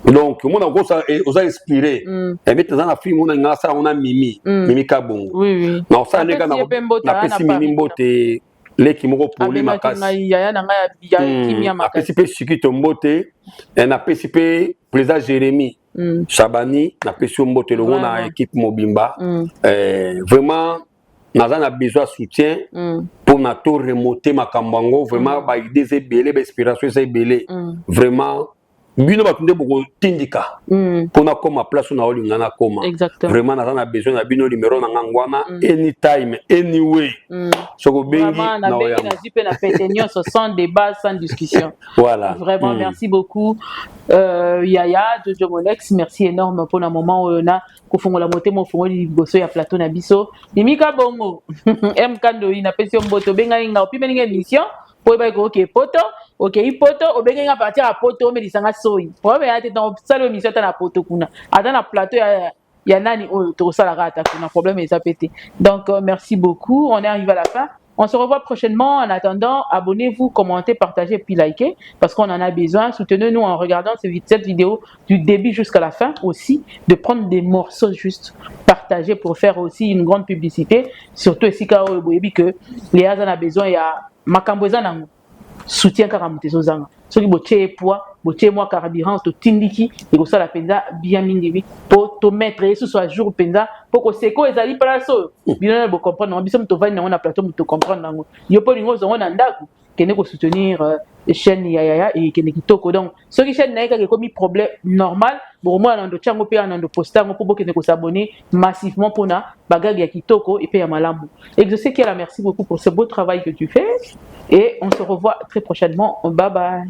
donc omona oza inspiré neti naza na film oyo nga asala ngo na Mimi, Mimi Kabongo. Oui. Na osala ndenge napesi Mimi mbote, leki moko poli makasi. Napesi mpe Shikito mbote, napesi mpe président Jérémi Chabani, napesi yo mbote elongo na équipe mobimba. Vraiment naza na besoin ya soutien mpona to remonter makambo yango. Vraiment baidée eza ebele, bainspiration eza ebele. Vraiment bino bato nde bokotindika mpona koma place oyo naolinga nakoma. Vraiment naza na besoin na bino. Numéro na nga ngwana, anytime, anyway, soki obengi. Nazwi mpe na pete nyonso, sans débat, sans discussion. Voilà. Vraiment, merci beaucoup, Yaya Jojo Molex, merci énorme mpona moment oyo na kofongola motema, ofongoli liboso ya plateau na biso. Mimika Bongo MK Ndoi, napesi yo mbote. Obengai nga, opimeli nga émission po oyebaki kookee poto, okei poto, obengi nga partir ya poto, omelisanga soi. Problème ya te, donc osali émission ata na poto kuna, ata na plateau ya nani oyo tokosalaka, ata kuna, problème eza pe te. Donc merci beaucoup, on est arrivé à la fin. On se revoit prochainement. En attendant, abonnez-vous, commentez, partagez, puis likez, parce qu'on en a besoin. Soutenez-nous en regardant cette vidéo du début jusqu'à la fin aussi, de prendre des morceaux juste, partager pour faire aussi une grande publicité. Surtout ici, que les en a besoin, il y a makambo eza nango soutien kaka moto ezozanga. Soki botie ye poids, botie mwa carburant, totindiki, ekosala mpenza bien mingi mpo tomettre ye susu à jour mpenza, mpo koseko ezali place oyo bino na bocomprendre yango. Biso moto ovandi nango na plateau, moto comprendre yango. Yo mpo olingi ozongo na ndako, kende kosoutenir chaîne ya yaya, ekende kitoko. Donc soki chaîne na ye kaka ekomi problème normal, bokomona na ndo tia yango mpe na ndo poste yango mpo bokende kos'abonner massivement mpona bagage ya kitoko epe ya malamu. Exaucé Kiala, merci beaucoup pour ce beau travail que tu fais et on se revoit très prochainement. Bye bye.